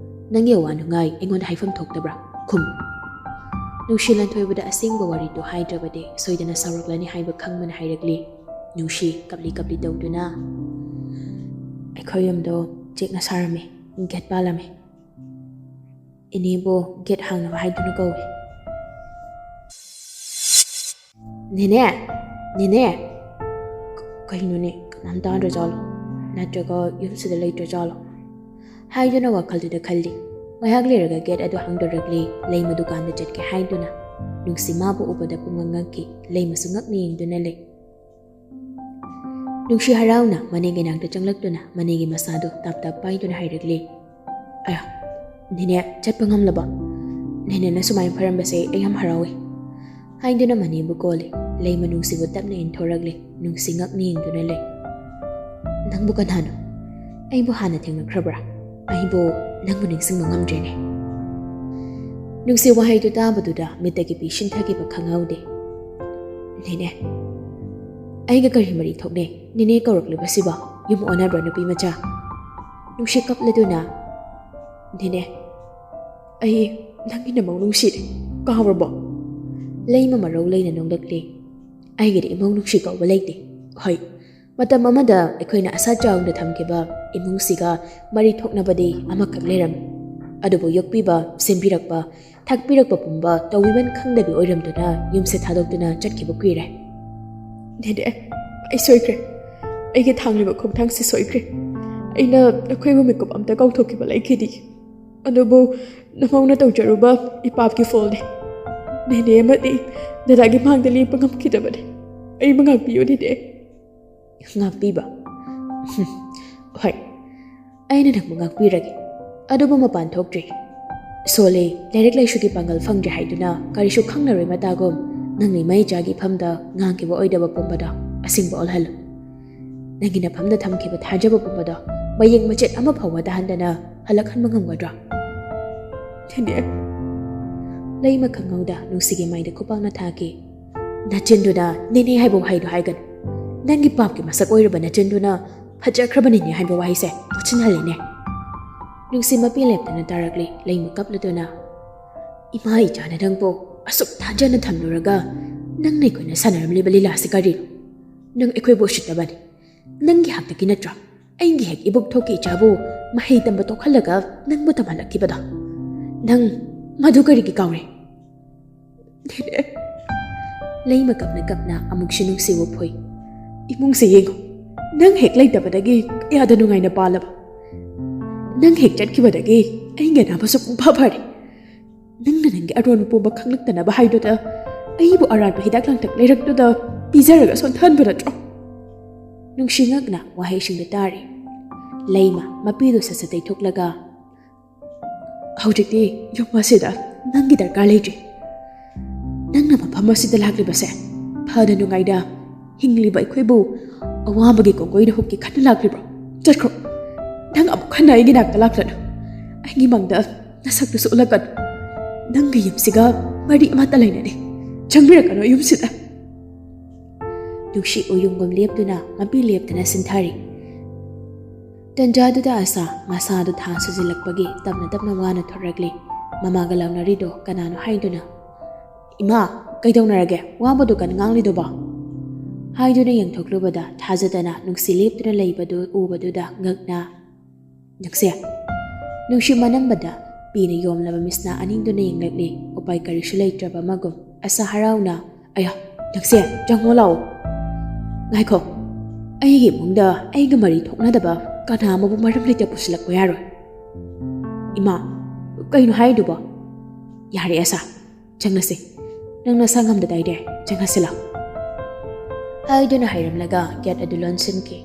ꯅꯪꯒꯤ ꯑꯋꯥ ꯅꯨꯡꯉꯥꯏ ꯑꯩꯉꯣꯟꯗ ꯍꯥꯏꯐꯝ ꯊꯣꯛꯇꯕ꯭ꯔꯥ? ꯈꯨꯝ꯫ ꯅꯨꯡꯁꯤ ꯂꯟꯊꯣꯏꯕꯗ ꯑꯁꯦꯡꯕ ꯋꯥꯔꯤꯗꯨ ꯍꯥꯏꯗ꯭ꯔꯕꯗꯤ ꯁꯣꯏꯗꯅ ꯁꯥꯎꯔꯛꯂꯅꯤ ꯍꯥꯏꯕ ꯈꯪꯕꯅ ꯍꯥꯏꯔꯛꯂꯤ꯫ ꯅꯨꯡꯁꯤ ꯀꯞꯂꯤ ꯀꯞꯂꯤ ꯇꯧꯗꯨꯅ, ꯑꯩꯈꯣꯏ ꯌꯨꯝꯗꯣ ꯆꯦꯛꯅ ꯁꯥꯔꯝꯃꯤ, ꯒꯦꯠ ꯄꯥꯜꯂꯝꯃꯤ꯫ ꯏꯅꯦꯕꯨ ꯒꯦꯠ ꯍꯥꯡꯅꯕ ꯍꯥꯏꯗꯨꯅ ꯀꯧꯏ꯫ "ꯅꯦꯅꯦ! ꯅꯦꯅꯦ!" ꯀ-, ꯀꯩꯅꯣꯅꯦ, ꯀꯅꯥꯝ ꯇꯥꯗ꯭ꯔꯖꯥꯠꯂꯣ? ꯅꯠꯇ꯭ꯔꯒ ꯌꯨꯝꯁꯤꯗ ꯂꯩꯇ꯭ꯔꯖꯥꯠꯂꯣ? ꯍꯥꯏꯗꯨꯅ ꯋꯥꯈꯜꯗꯨꯗ ꯈꯜꯂꯤ꯫ ꯉꯥꯏꯍꯥꯛ ꯂꯩꯔꯒ ꯒꯦꯠ ꯑꯗꯨ ꯍꯥꯡꯗꯣꯔꯛꯂꯤ꯫ ꯂꯩꯃ ꯗꯨꯀꯥꯟꯗ ꯆꯠꯀꯦ ꯍꯥꯏꯗꯨꯅ꯫ ꯅꯨꯡꯁꯤ ꯃꯥꯕꯨ ꯎꯕꯗ ꯄꯨꯡꯉꯛ ꯉꯛꯈꯤ꯫ ꯂꯩꯃꯁꯨ ꯉꯛꯅ ꯌꯦꯡꯗꯨꯅ ꯂꯩ꯫ ꯅꯨꯡꯁꯤ ꯍꯔꯥꯎꯅ ꯃꯅꯦꯒꯤ ꯅꯥꯛꯇ ꯆꯪꯂꯛꯇꯨꯅ ꯃꯅꯦꯒꯤ ꯃꯁꯥꯗꯨ ꯇꯥꯞ ꯇꯥꯞ ꯄꯥꯏꯗꯨꯅ ꯍꯥꯏꯔꯛꯂꯤ꯫ "ꯑꯌꯥ, ꯅꯦꯅꯦ, ꯆꯠꯄ ꯉꯝꯂꯕ? ꯅꯦꯅꯦꯅ ꯁꯨꯃꯥꯏꯅ ꯐꯔꯝꯕꯁꯦ ꯑꯩ ꯌꯥꯝ ꯍꯔꯥꯎꯏ," ꯍꯥꯏꯗꯨꯅ ꯃꯅꯦꯕꯨ ꯀꯣꯜꯂꯤ꯫ ꯂꯩꯃ ꯅꯨꯡꯁꯤꯕꯨ ꯇꯞꯅ ꯏꯟꯊꯣꯔꯛꯂꯤ꯫ ꯅꯨꯡꯁꯤ ꯉꯛꯅ ꯌꯦꯡꯗꯨꯅ ꯂꯩ꯫ "ꯅꯪꯕꯨ ꯀꯅꯥꯅꯣ? ꯑꯩꯕꯨ ꯍꯥꯟꯅ ꯊꯦꯡꯅꯈ꯭ꯔꯕ꯭ꯔꯥ? ꯑꯩꯕꯨ ꯅꯪꯕꯨ ꯅꯤꯡꯁꯤꯡꯕ ꯉꯝꯗ꯭ꯔꯦꯅꯦ꯫" ꯅꯨꯡꯁꯤ ꯋꯥꯍꯩꯗꯨ ꯇꯥꯕꯗꯨꯗ ꯃꯤꯠꯇꯒꯤ ꯄꯤ ꯁꯤꯟꯊꯈꯤꯕ ꯈꯪꯍꯧꯗꯦ꯫ "ꯅꯦꯅꯦ, ꯑꯩꯒ ꯀꯔꯤ ꯃꯔꯤ ꯊꯣꯛꯅꯩ? ꯅꯦꯅꯦ ꯀꯧꯔꯛꯂꯤꯕꯁꯤꯕꯣ ꯌꯨꯝ ꯑꯣꯟꯅꯕ꯭ꯔꯣ, ꯅꯨꯄꯤ ꯃꯆꯥ?" ꯅꯨꯡꯁꯤ ꯀꯞꯂꯗꯨꯅ, "ꯅꯦꯅꯦ, ꯑꯩ ꯅꯪꯒꯤ ꯅꯃꯧ ꯅꯨꯡꯁꯤꯔꯦ, ꯀꯥꯎꯔꯕꯣ?" ꯂꯩꯃ ꯃꯔꯧ ꯂꯩꯅ ꯅꯣꯡꯂꯛꯂꯤ꯫ "ꯑꯩꯒꯤꯗꯤ ꯏꯃꯧ ꯅꯨꯡꯁꯤ ꯀꯧꯕ ꯂꯩꯇꯦ꯫ ꯍꯣꯏ, ꯃꯇꯝ ꯑꯃꯗ ꯑꯩꯈꯣꯏꯅ ꯑꯁꯥ ꯆꯥꯎꯅ ꯊꯝꯈꯤꯕ ꯏꯃꯨꯡꯁꯤꯒ ꯃꯔꯤ ꯊꯣꯛꯅꯕꯗꯤ ꯑꯃꯈꯛ ꯂꯩꯔꯝꯃꯤ꯫ ꯑꯗꯨꯕꯨ ꯌꯣꯛꯄꯤꯕ, ꯁꯦꯝꯕꯤꯔꯛꯄ, ꯊꯥꯛꯄꯤꯔꯛꯄ ꯄꯨꯝꯕ ꯇꯧꯕꯤꯃꯟ ꯈꯪꯗꯕꯤ ꯑꯣꯏꯔꯝꯗꯨꯅ ꯌꯨꯝꯁꯦ ꯊꯥꯗꯣꯛꯇꯨꯅ ꯆꯠꯈꯤꯕ ꯀꯨꯏꯔꯦ꯫" "ꯅꯦꯅꯦ, ꯑꯩ ꯁꯣꯏꯈ꯭ꯔꯦ꯫ ꯑꯩꯒꯤ ꯊꯥꯡꯂꯤꯕ ꯈꯣꯡꯊꯥꯡꯁꯤ ꯁꯣꯏꯈ꯭ꯔꯦ꯫ ꯑꯩꯅ ꯅꯈꯣꯏꯕꯨ ꯃꯤꯀꯨꯞ ꯑꯝꯇ ꯀꯥꯎꯊꯣꯛꯈꯤꯕ ꯂꯩꯈꯤꯗꯦ꯫ ꯑꯗꯨꯕꯨ ꯅꯃꯧꯅ ꯇꯧꯖꯔꯨꯕ ꯏꯄꯥꯞꯀꯤ ꯐꯣꯜꯅꯤ꯫ ꯅꯦꯅꯦ ꯑꯃꯗꯤ ꯗꯗꯥꯒꯤ ꯃꯥꯡꯗ ꯂꯦꯞꯄ ꯉꯝꯈꯤꯗꯕꯅꯤ꯫ ꯑꯩꯕꯨ ꯉꯥꯛꯄꯤꯌꯨ, ꯅꯦꯅꯦ꯫" "ꯉꯥꯛꯄꯤꯕ? ꯍꯨꯝ, ꯍꯣꯏ, ꯑꯩꯅ ꯅꯪꯕꯨ ꯉꯥꯛꯄꯤꯔꯒꯦ꯫ ꯑꯗꯨꯕꯨ ꯃꯄꯥꯟ ꯊꯣꯛꯇ꯭ꯔꯤ꯫ ꯁꯣꯜꯂꯤ, ꯂꯥꯏꯔꯤꯛ ꯂꯥꯏꯁꯨꯒꯤ ꯄꯥꯡꯒꯜ ꯐꯪꯗ꯭ꯔꯦ ꯍꯥꯏꯗꯨꯅ ꯀꯔꯤꯁꯨ ꯈꯪꯅꯔꯣꯏ ꯃꯇꯥꯒꯨꯝ ꯅꯪꯅ ꯏꯃꯥ ꯏꯆꯥꯒꯤ ꯏꯐꯝꯗ ꯉꯥꯡꯈꯤꯕ ꯑꯣꯏꯗꯕ ꯄꯨꯝꯕꯗꯣ ꯑꯁꯤꯡꯕ ꯑꯣꯜꯍꯜꯂꯨ꯫ ꯅꯪꯒꯤ ꯅꯐꯝꯗ ꯊꯝꯈꯤꯕ ꯊꯥꯖꯕ ꯄꯨꯝꯕꯗꯣ ꯃꯌꯦꯛ ꯃꯆꯦꯠ ꯑꯃ ꯐꯥꯎꯕ ꯇꯥꯍꯟꯗꯅ ꯍꯜꯂꯛꯍꯟꯕ ꯉꯝꯒꯗ꯭ꯔꯣ?" "ꯅꯦꯅꯦ꯫" ꯂꯩꯃ ꯈꯪꯍꯧꯗ ꯅꯨꯡꯁꯤꯒꯤ ꯃꯥꯏꯗ ꯈꯨꯄꯥꯛꯅ ꯊꯥꯈꯤ꯫ ꯅꯆꯤꯟꯗꯨꯅ ꯅꯦꯅꯦ ꯍꯥꯏꯕ ꯋꯥꯍꯩꯗꯣ ꯍꯥꯏꯒꯅꯨ꯫ ꯅꯪꯒꯤ ꯄꯥꯞꯀꯤ ꯃꯁꯛ ꯑꯣꯏꯔꯕ ꯅꯆꯤꯟꯗꯨꯅ ꯐꯖꯈ꯭ꯔꯕ ꯅꯦꯅꯦ ꯍꯥꯏꯕ ꯋꯥꯍꯩꯁꯦ ꯃꯨꯠꯁꯤꯟꯍꯜꯂꯤꯅꯦ꯫ ꯅꯨꯡꯁꯤ ꯃꯄꯤ ꯂꯦꯞꯇꯅ ꯇꯥꯔꯛꯂꯤ, ꯂꯩꯃ ꯀꯞꯂꯗꯨꯅ꯫ ꯏꯃꯥ ꯏꯆꯥꯅ ꯅꯪꯕꯨ ꯑꯁꯨꯛ ꯊꯥꯖꯅ ꯊꯝꯂꯨꯔꯒ ꯅꯪꯅ ꯑꯩꯈꯣꯏꯅ ꯁꯥꯟꯅꯔꯝꯂꯤꯕ ꯂꯤꯂꯥꯁꯤ ꯀꯔꯤꯅꯣ? ꯅꯪ ꯑꯩꯈꯣꯏꯕꯨ ꯎꯁꯤꯠꯇꯕꯅꯤ꯫ ꯅꯪꯒꯤ ꯍꯥꯛꯇꯒꯤ ꯅꯠꯇ꯭ꯔꯣ ꯑꯩꯒꯤ ꯍꯦꯛ ꯏꯕꯨꯛ ꯊꯣꯛꯀꯤ ꯏꯆꯥꯕꯨ ꯃꯍꯩ ꯇꯝꯕ ꯇꯣꯛꯍꯜꯂꯒ ꯅꯪꯕꯨ ꯇꯝꯍꯜꯂꯛꯈꯤꯕꯗꯣ? ꯅꯪ ꯃꯗꯨ ꯀꯔꯤꯒꯤ ꯀꯥꯎꯔꯦ? ꯅꯦꯅꯦ꯫ ꯂꯩꯃ ꯀꯞꯅ ꯀꯞꯅ ꯑꯃꯨꯛꯁꯨ ꯅꯨꯡꯁꯤꯕ ꯐꯨꯏ꯫ ꯏꯃꯨꯡꯁꯦ ꯌꯦꯡꯉꯨ, ꯅꯪ ꯍꯦꯛ ꯂꯩꯇꯕꯗꯒꯤ ꯀꯌꯥꯗ ꯅꯨꯡꯉꯥꯏꯅ ꯄꯥꯜꯂꯕ꯫ ꯅꯪ ꯍꯦꯛ ꯆꯠꯈꯤꯕꯗꯒꯤ ꯑꯩꯒꯤ ꯑꯅꯥꯕꯁꯨ ꯄꯨꯡꯐ ꯐꯔꯦ꯫ ꯅꯪꯅ ꯅꯪꯒꯤ ꯑꯔꯣꯟꯕ ꯄꯨꯝꯕ ꯈꯪꯂꯛꯇꯅꯕ ꯍꯥꯏꯗꯨꯅ ꯑꯩꯕꯨ ꯑꯔꯥꯟꯕ ꯍꯤꯗꯥꯛ ꯂꯥꯡꯊꯛ ꯂꯩꯔꯛꯇꯨꯗ ꯄꯤꯖꯔꯒ ꯁꯣꯟꯊꯍꯟꯕ ꯅꯠꯇ꯭ꯔꯣ? ꯅꯨꯡꯁꯤ ꯉꯛꯅ ꯋꯥꯍꯩꯁꯤꯡꯗꯨ ꯇꯥꯔꯤ꯫ ꯂꯩꯃ ꯃꯄꯤꯗꯨ ꯁꯠ ꯁꯠ ꯇꯩꯊꯣꯛꯂꯒ, ꯍꯧꯖꯤꯛꯇꯤ ꯌꯨꯝ ꯑꯁꯤꯗ ꯅꯪꯒꯤ ꯗꯔꯀꯥꯔ ꯂꯩꯇ꯭ꯔꯦ꯫ ꯅꯪꯅ ꯃꯐꯝ ꯑꯁꯤꯗ ꯂꯥꯛꯂꯤꯕꯁꯦ ꯐꯅ ꯅꯨꯡꯉꯥꯏꯅ ꯍꯤꯡꯂꯤꯕ ꯑꯩꯈꯣꯏꯕꯨ ꯑꯋꯥꯕꯒꯤ ꯀꯣꯡꯒꯣꯏꯅ ꯍꯨꯛꯀꯦ ꯈꯟꯅ ꯂꯥꯛꯂꯤꯕ꯭ꯔꯣ? ꯆꯠꯈ꯭ꯔꯣ꯫ ꯅꯪ ꯑꯃꯨꯛ ꯍꯟꯅ ꯑꯩꯒꯤ ꯅꯥꯛꯇ ꯂꯥꯛꯂꯅꯨ꯫ ꯑꯩꯒꯤ ꯃꯪꯗ ꯅꯁꯛꯇꯨꯁꯨ ꯎꯠꯂꯛꯀꯅꯨ꯫ ꯅꯪꯒꯤ ꯌꯨꯝꯁꯤꯒ ꯃꯔꯤ ꯑꯃꯠꯇ ꯂꯩꯅꯗꯦ꯫ ꯆꯪꯕꯤꯔꯛꯀꯅꯨ ꯌꯨꯝꯁꯤꯗ꯫ ꯅꯨꯡꯁꯤ ꯎꯌꯨꯡꯒꯨꯝ ꯂꯦꯞꯇꯨꯅ ꯃꯄꯤ ꯂꯦꯞꯇꯅ ꯁꯤꯟꯊꯔꯤ꯫ ꯇꯟꯖꯥꯗꯨꯗ ꯑꯁꯥ ꯃꯁꯥꯗꯨ ꯊꯥ ꯁꯨꯖꯤꯜꯂꯛꯄꯒꯤ ꯇꯞꯅ ꯇꯞꯅ ꯋꯥꯅ ꯊꯣꯔꯛꯂꯤ꯫ ꯃꯃꯥꯒ ꯂꯥꯎꯅꯔꯤꯗꯣ ꯀꯅꯥꯅꯣ ꯍꯥꯏꯗꯨꯅ, "ꯏꯃꯥ, ꯀꯩꯗꯧꯅꯔꯒꯦ? ꯋꯥꯕ ꯗꯨꯀꯥꯟ ꯉꯥꯡꯂꯤꯗꯨꯕꯣ?" ꯍꯥꯏꯗꯨꯅ ꯌꯦꯡꯊꯣꯛꯂꯨꯕꯗ ꯊꯥꯖꯗꯅ ꯅꯨꯡꯁꯤ ꯂꯦꯞꯇꯨꯅ ꯂꯩꯕꯗꯨ ꯎꯕꯗꯨꯗ ꯉꯛꯅ, "ꯅꯨꯡꯁꯤ!" ꯅꯨꯡꯁꯤ ꯃꯅꯝꯕꯗ ꯄꯤꯅ ꯌꯣꯝꯂꯕ ꯃꯤꯠꯁꯅꯥ ꯑꯅꯤꯗꯨꯅ ꯌꯦꯡꯂꯛꯂꯤ꯫ ꯎꯄꯥꯏ ꯀꯔꯤꯁꯨ ꯂꯩꯇ꯭ꯔꯕ ꯑꯃꯒꯨꯝ꯫ ꯑꯁꯥ ꯍꯔꯥꯎꯅ, "ꯑꯌꯥ, ꯅꯪꯁꯦ ꯆꯪꯉꯣ ꯂꯥꯛꯑꯣ꯫ ꯉꯥꯏꯈꯣ, ꯑꯩꯒꯤ ꯏꯃꯨꯡꯗ ꯑꯩꯒ ꯃꯔꯤ ꯊꯣꯛꯅꯗꯕ ꯀꯅꯥ ꯑꯃꯕꯨ ꯃꯔꯝ ꯂꯩꯇ ꯄꯨꯁꯤꯜꯂꯛꯄ ꯌꯥꯔꯣꯏ꯫" "ꯏꯃꯥ, ꯀꯩꯅꯣ ꯍꯥꯏꯗꯨꯕꯣ?" "ꯌꯥꯔꯦ ꯑꯁꯥ, ꯆꯪꯉꯁꯤ꯫ ꯅꯪ ꯅꯁꯥ ꯉꯝꯗꯗꯥꯏꯅꯦ? ꯆꯪꯉꯁꯤ ꯂꯥꯎ꯫" ꯍꯥꯏꯗꯨꯅ ꯍꯥꯏꯔꯝꯂꯒ ꯒꯦꯠ ꯑꯗꯨ ꯂꯣꯟꯁꯤꯟꯈꯤ꯫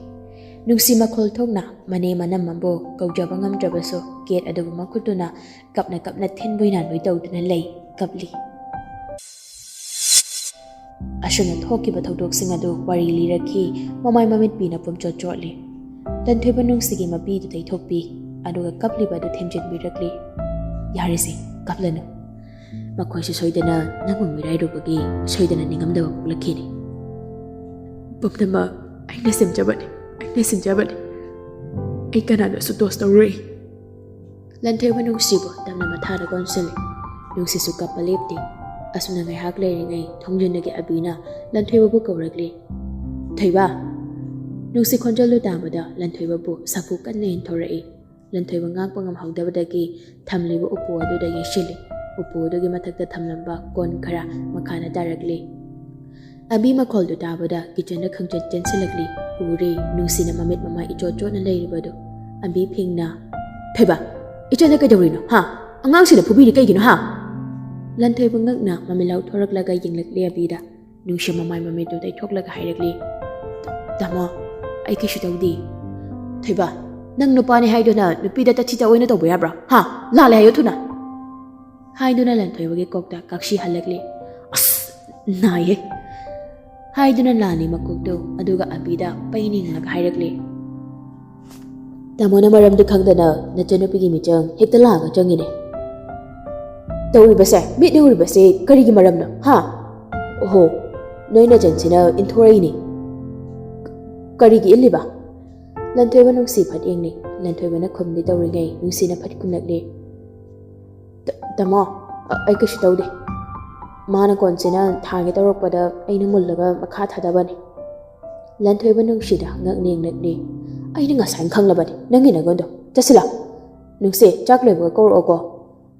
ꯅꯨꯡꯁꯤ ꯃꯈꯣꯜ ꯊꯣꯛꯅ ꯃꯅꯦ ꯃꯅꯝ ꯑꯃꯕꯨ ꯀꯧꯖꯕ ꯉꯝꯗ꯭ꯔꯕꯁꯨ ꯒꯦꯠ ꯑꯗꯨꯕꯨ ꯃꯈꯨꯠꯇꯨꯅ ꯀꯞꯅ ꯀꯞꯅ ꯊꯤꯟꯕꯣꯏ ꯅꯥꯟꯕꯣꯏ ꯇꯧꯗꯨꯅ ꯂꯩ, ꯀꯞꯂꯤ꯫ ꯑꯁꯨꯝꯅ ꯊꯣꯛꯈꯤꯕ ꯊꯧꯗꯣꯛꯁꯤꯡ ꯑꯗꯨ ꯋꯥꯔꯤ ꯂꯤꯔꯛꯈꯤ꯫ ꯃꯃꯥꯏ ꯃꯃꯤꯠ ꯄꯤꯅ ꯄꯨꯝꯆꯣꯠ ꯆꯣꯠꯂꯤ꯫ ꯇꯟꯊꯣꯏꯕ ꯅꯨꯡꯁꯤꯒꯤ ꯃꯄꯤꯗꯨ ꯇꯩꯊꯣꯛꯄꯤ, ꯑꯗꯨꯒ ꯀꯞꯂꯤꯕ ꯑꯗꯨ ꯊꯦꯝꯖꯤꯟꯕꯤꯔꯛꯂꯤ꯫ "ꯌꯥꯔꯦꯁꯦ, ꯀꯞꯂꯅꯨ꯫ ꯃꯈꯣꯏꯁꯨ ꯁꯣꯏꯗꯅ ꯅꯪꯕꯨ ꯃꯤꯔꯥꯏꯔꯨꯕꯒꯤ ꯁꯣꯏꯗꯅ ꯅꯤꯡꯉꯝꯗꯕ ꯄꯣꯛꯂꯛꯈꯤꯅꯤ꯫ "ꯄꯨꯝꯅꯃꯛ ꯑꯩꯅ ꯁꯦꯝꯖꯕꯅꯤ, ꯑꯩꯅ ꯁꯦꯝꯖꯕꯅꯤ꯫ ꯑꯩ ꯀꯅꯥꯗꯁꯨ ꯗꯣꯁ ꯇꯧꯔꯨꯏ꯫" ꯂꯟꯊꯣꯏꯕ ꯅꯨꯡꯁꯤꯕꯨ ꯇꯞꯅ ꯃꯊꯥꯗ ꯀꯣꯟꯁꯤꯜꯂꯤ꯫ ꯅꯨꯡꯁꯤꯁꯨ ꯀꯞꯄ ꯂꯦꯞꯇꯦ꯫ ꯑꯁꯨꯝꯅ ꯉꯥꯏꯍꯥꯛ ꯂꯩꯔꯤꯉꯩ ꯊꯣꯡꯖꯤꯟꯗꯒꯤ ꯑꯕꯤꯅ ꯂꯟꯊꯣꯏꯕꯕꯨ ꯀꯧꯔꯛꯂꯤ꯫ "ꯊꯣꯏꯕ!" ꯅꯨꯡꯁꯤ ꯈꯣꯟꯖꯦꯜꯗꯨ ꯇꯥꯕꯗ ꯂꯟꯊꯣꯏꯕꯕꯨ ꯁꯥꯐꯨ ꯀꯟꯅ ꯏꯟꯊꯣꯔꯛꯏ꯫ ꯂꯟꯊꯣꯏꯕ ꯉꯥꯛꯄ ꯉꯝꯍꯧꯗꯕꯗꯒꯤ ꯊꯝꯂꯤꯕ ꯎꯄꯨ ꯑꯗꯨꯗ ꯌꯩꯁꯤꯜꯂꯤ꯫ ꯎꯄꯨ ꯑꯗꯨꯒꯤ ꯃꯊꯛꯇ ꯊꯝꯂꯝꯕ ꯀꯣꯟ ꯈꯔ ꯃꯈꯥꯗ ꯇꯥꯔꯛꯂꯤ꯫ ꯑꯕꯤ ꯃꯈꯣꯜꯗꯨ ꯇꯥꯕꯗ ꯀꯤꯆꯟꯗ ꯈꯪꯆꯦꯟ ꯆꯦꯟꯁꯤꯜꯂꯛꯂꯤ꯫ ꯎꯔꯦ ꯅꯨꯡꯁꯤꯅ ꯃꯃꯤꯠ ꯃꯃꯥꯏ ꯏꯆꯣꯠ ꯆꯣꯠꯅ ꯂꯩꯔꯤꯕꯗꯨ꯫ ꯑꯕꯤ ꯐꯤꯡꯅ, "ꯊꯣꯏꯕ, ꯏꯆꯟꯗ ꯀꯩꯗꯧꯔꯤꯅꯣ, ꯍꯥ? ꯑꯉꯥꯡꯁꯤꯅ ꯐꯨꯕꯤꯔꯤ ꯀꯩꯒꯤꯅꯣ, ꯍꯥ?" ꯂꯟꯊꯣꯏꯕ ꯉꯛꯅ ꯃꯃꯤꯠ ꯂꯥꯎꯊꯣꯔꯛꯂꯒ ꯌꯦꯡꯂꯛꯂꯤ ꯑꯕꯤꯗ꯫ ꯅꯨꯡꯁꯤ ꯃꯃꯥꯏ ꯃꯃꯤꯠꯇꯨ ꯇꯩꯊꯣꯛꯂꯒ ꯍꯥꯏꯔꯛꯂꯤ, "ꯇꯥꯃꯣ, ꯑꯩ ꯀꯩꯁꯨ ꯇꯧꯗꯦ꯫" "ꯊꯣꯏꯕ, ꯅꯪ ꯅꯨꯄꯥꯅꯤ ꯍꯥꯏꯗꯨꯅ ꯅꯨꯄꯤꯗ ꯇꯊꯤ ꯇꯑꯣꯏꯅ ꯇꯧꯕ ꯌꯥꯕ꯭ꯔꯥ, ꯍꯥ? ꯂꯥꯜꯂꯦ ꯍꯥꯏꯌꯨ ꯊꯨꯅ!" ꯍꯥꯏꯗꯨꯅ ꯂꯟꯊꯣꯏꯕꯒꯤ ꯀꯣꯛꯇ ꯀꯛꯁꯤ ꯍꯜꯂꯛꯂꯤ꯫ "ꯑꯁ, ꯅꯥꯏꯌꯦ!" ꯍꯥꯏꯗꯨꯅ ꯂꯥꯜꯂꯤ ꯃꯀꯣꯛꯇꯨ, ꯑꯗꯨꯒ ꯑꯕꯤꯗ ꯄꯩ ꯅꯤꯡꯂꯒ ꯍꯥꯏꯔꯛꯂꯤ, "ꯇꯥꯃꯣꯅ ꯃꯔꯝꯗꯤ ꯈꯪꯗꯅ ꯅꯆꯟꯅꯨꯄꯤꯒꯤ ꯃꯤꯆꯪ ꯍꯦꯛꯇ ꯂꯥꯡꯉ ꯆꯪꯉꯤꯅꯦ꯫ ꯇꯧꯔꯤꯕꯁꯦ, ꯃꯤꯠꯅ ꯎꯔꯤꯕꯁꯦ ꯀꯔꯤꯒꯤ ꯃꯔꯝꯅꯣ, ꯍꯥ? ꯑꯣꯍꯣ, ꯅꯣꯏ ꯅꯆꯟꯁꯤꯅ ꯏꯟꯊꯣꯔꯛꯏꯅꯦ꯫ ꯀꯔꯤꯒꯤ ꯏꯜꯂꯤꯕ?" ꯂꯟꯊꯣꯏꯕ ꯅꯨꯡꯁꯤ ꯐꯠ ꯌꯦꯡꯂꯤ꯫ ꯂꯟꯊꯣꯏꯕꯅ ꯈꯨꯝꯗꯤ ꯇꯧꯔꯤꯉꯩ ꯅꯨꯡꯁꯤꯅ ꯐꯠ ꯈꯨꯝꯂꯛꯂꯤ, "ꯇ-, ꯇꯥꯃꯣ, ꯑ-, ꯑꯩ ꯀꯩꯁꯨ ꯇꯧꯗꯦ꯫ ꯃꯥꯅ ꯀꯣꯟꯁꯤꯅ ꯊꯥꯒꯦ ꯇꯧꯔꯛꯄꯗ ꯑꯩꯅ ꯃꯨꯜꯂꯒ ꯃꯈꯥ ꯊꯥꯗꯕꯅꯤ꯫" ꯂꯟꯊꯣꯏꯕ ꯅꯨꯡꯁꯤꯗ ꯉꯛꯅ ꯌꯦꯡꯂꯛꯂꯤ꯫ "ꯑꯩꯅ ꯉꯁꯥꯏꯅ ꯈꯪꯂꯕꯅꯤ ꯅꯪꯒꯤ ꯅꯒꯨꯟꯗꯣ꯫ ꯆꯠꯁꯤꯜꯂ꯫ ꯅꯨꯡꯁꯤ, ꯆꯥꯛ ꯂꯣꯏꯕꯒ ꯀꯧꯔꯛꯑꯣꯀꯣ꯫"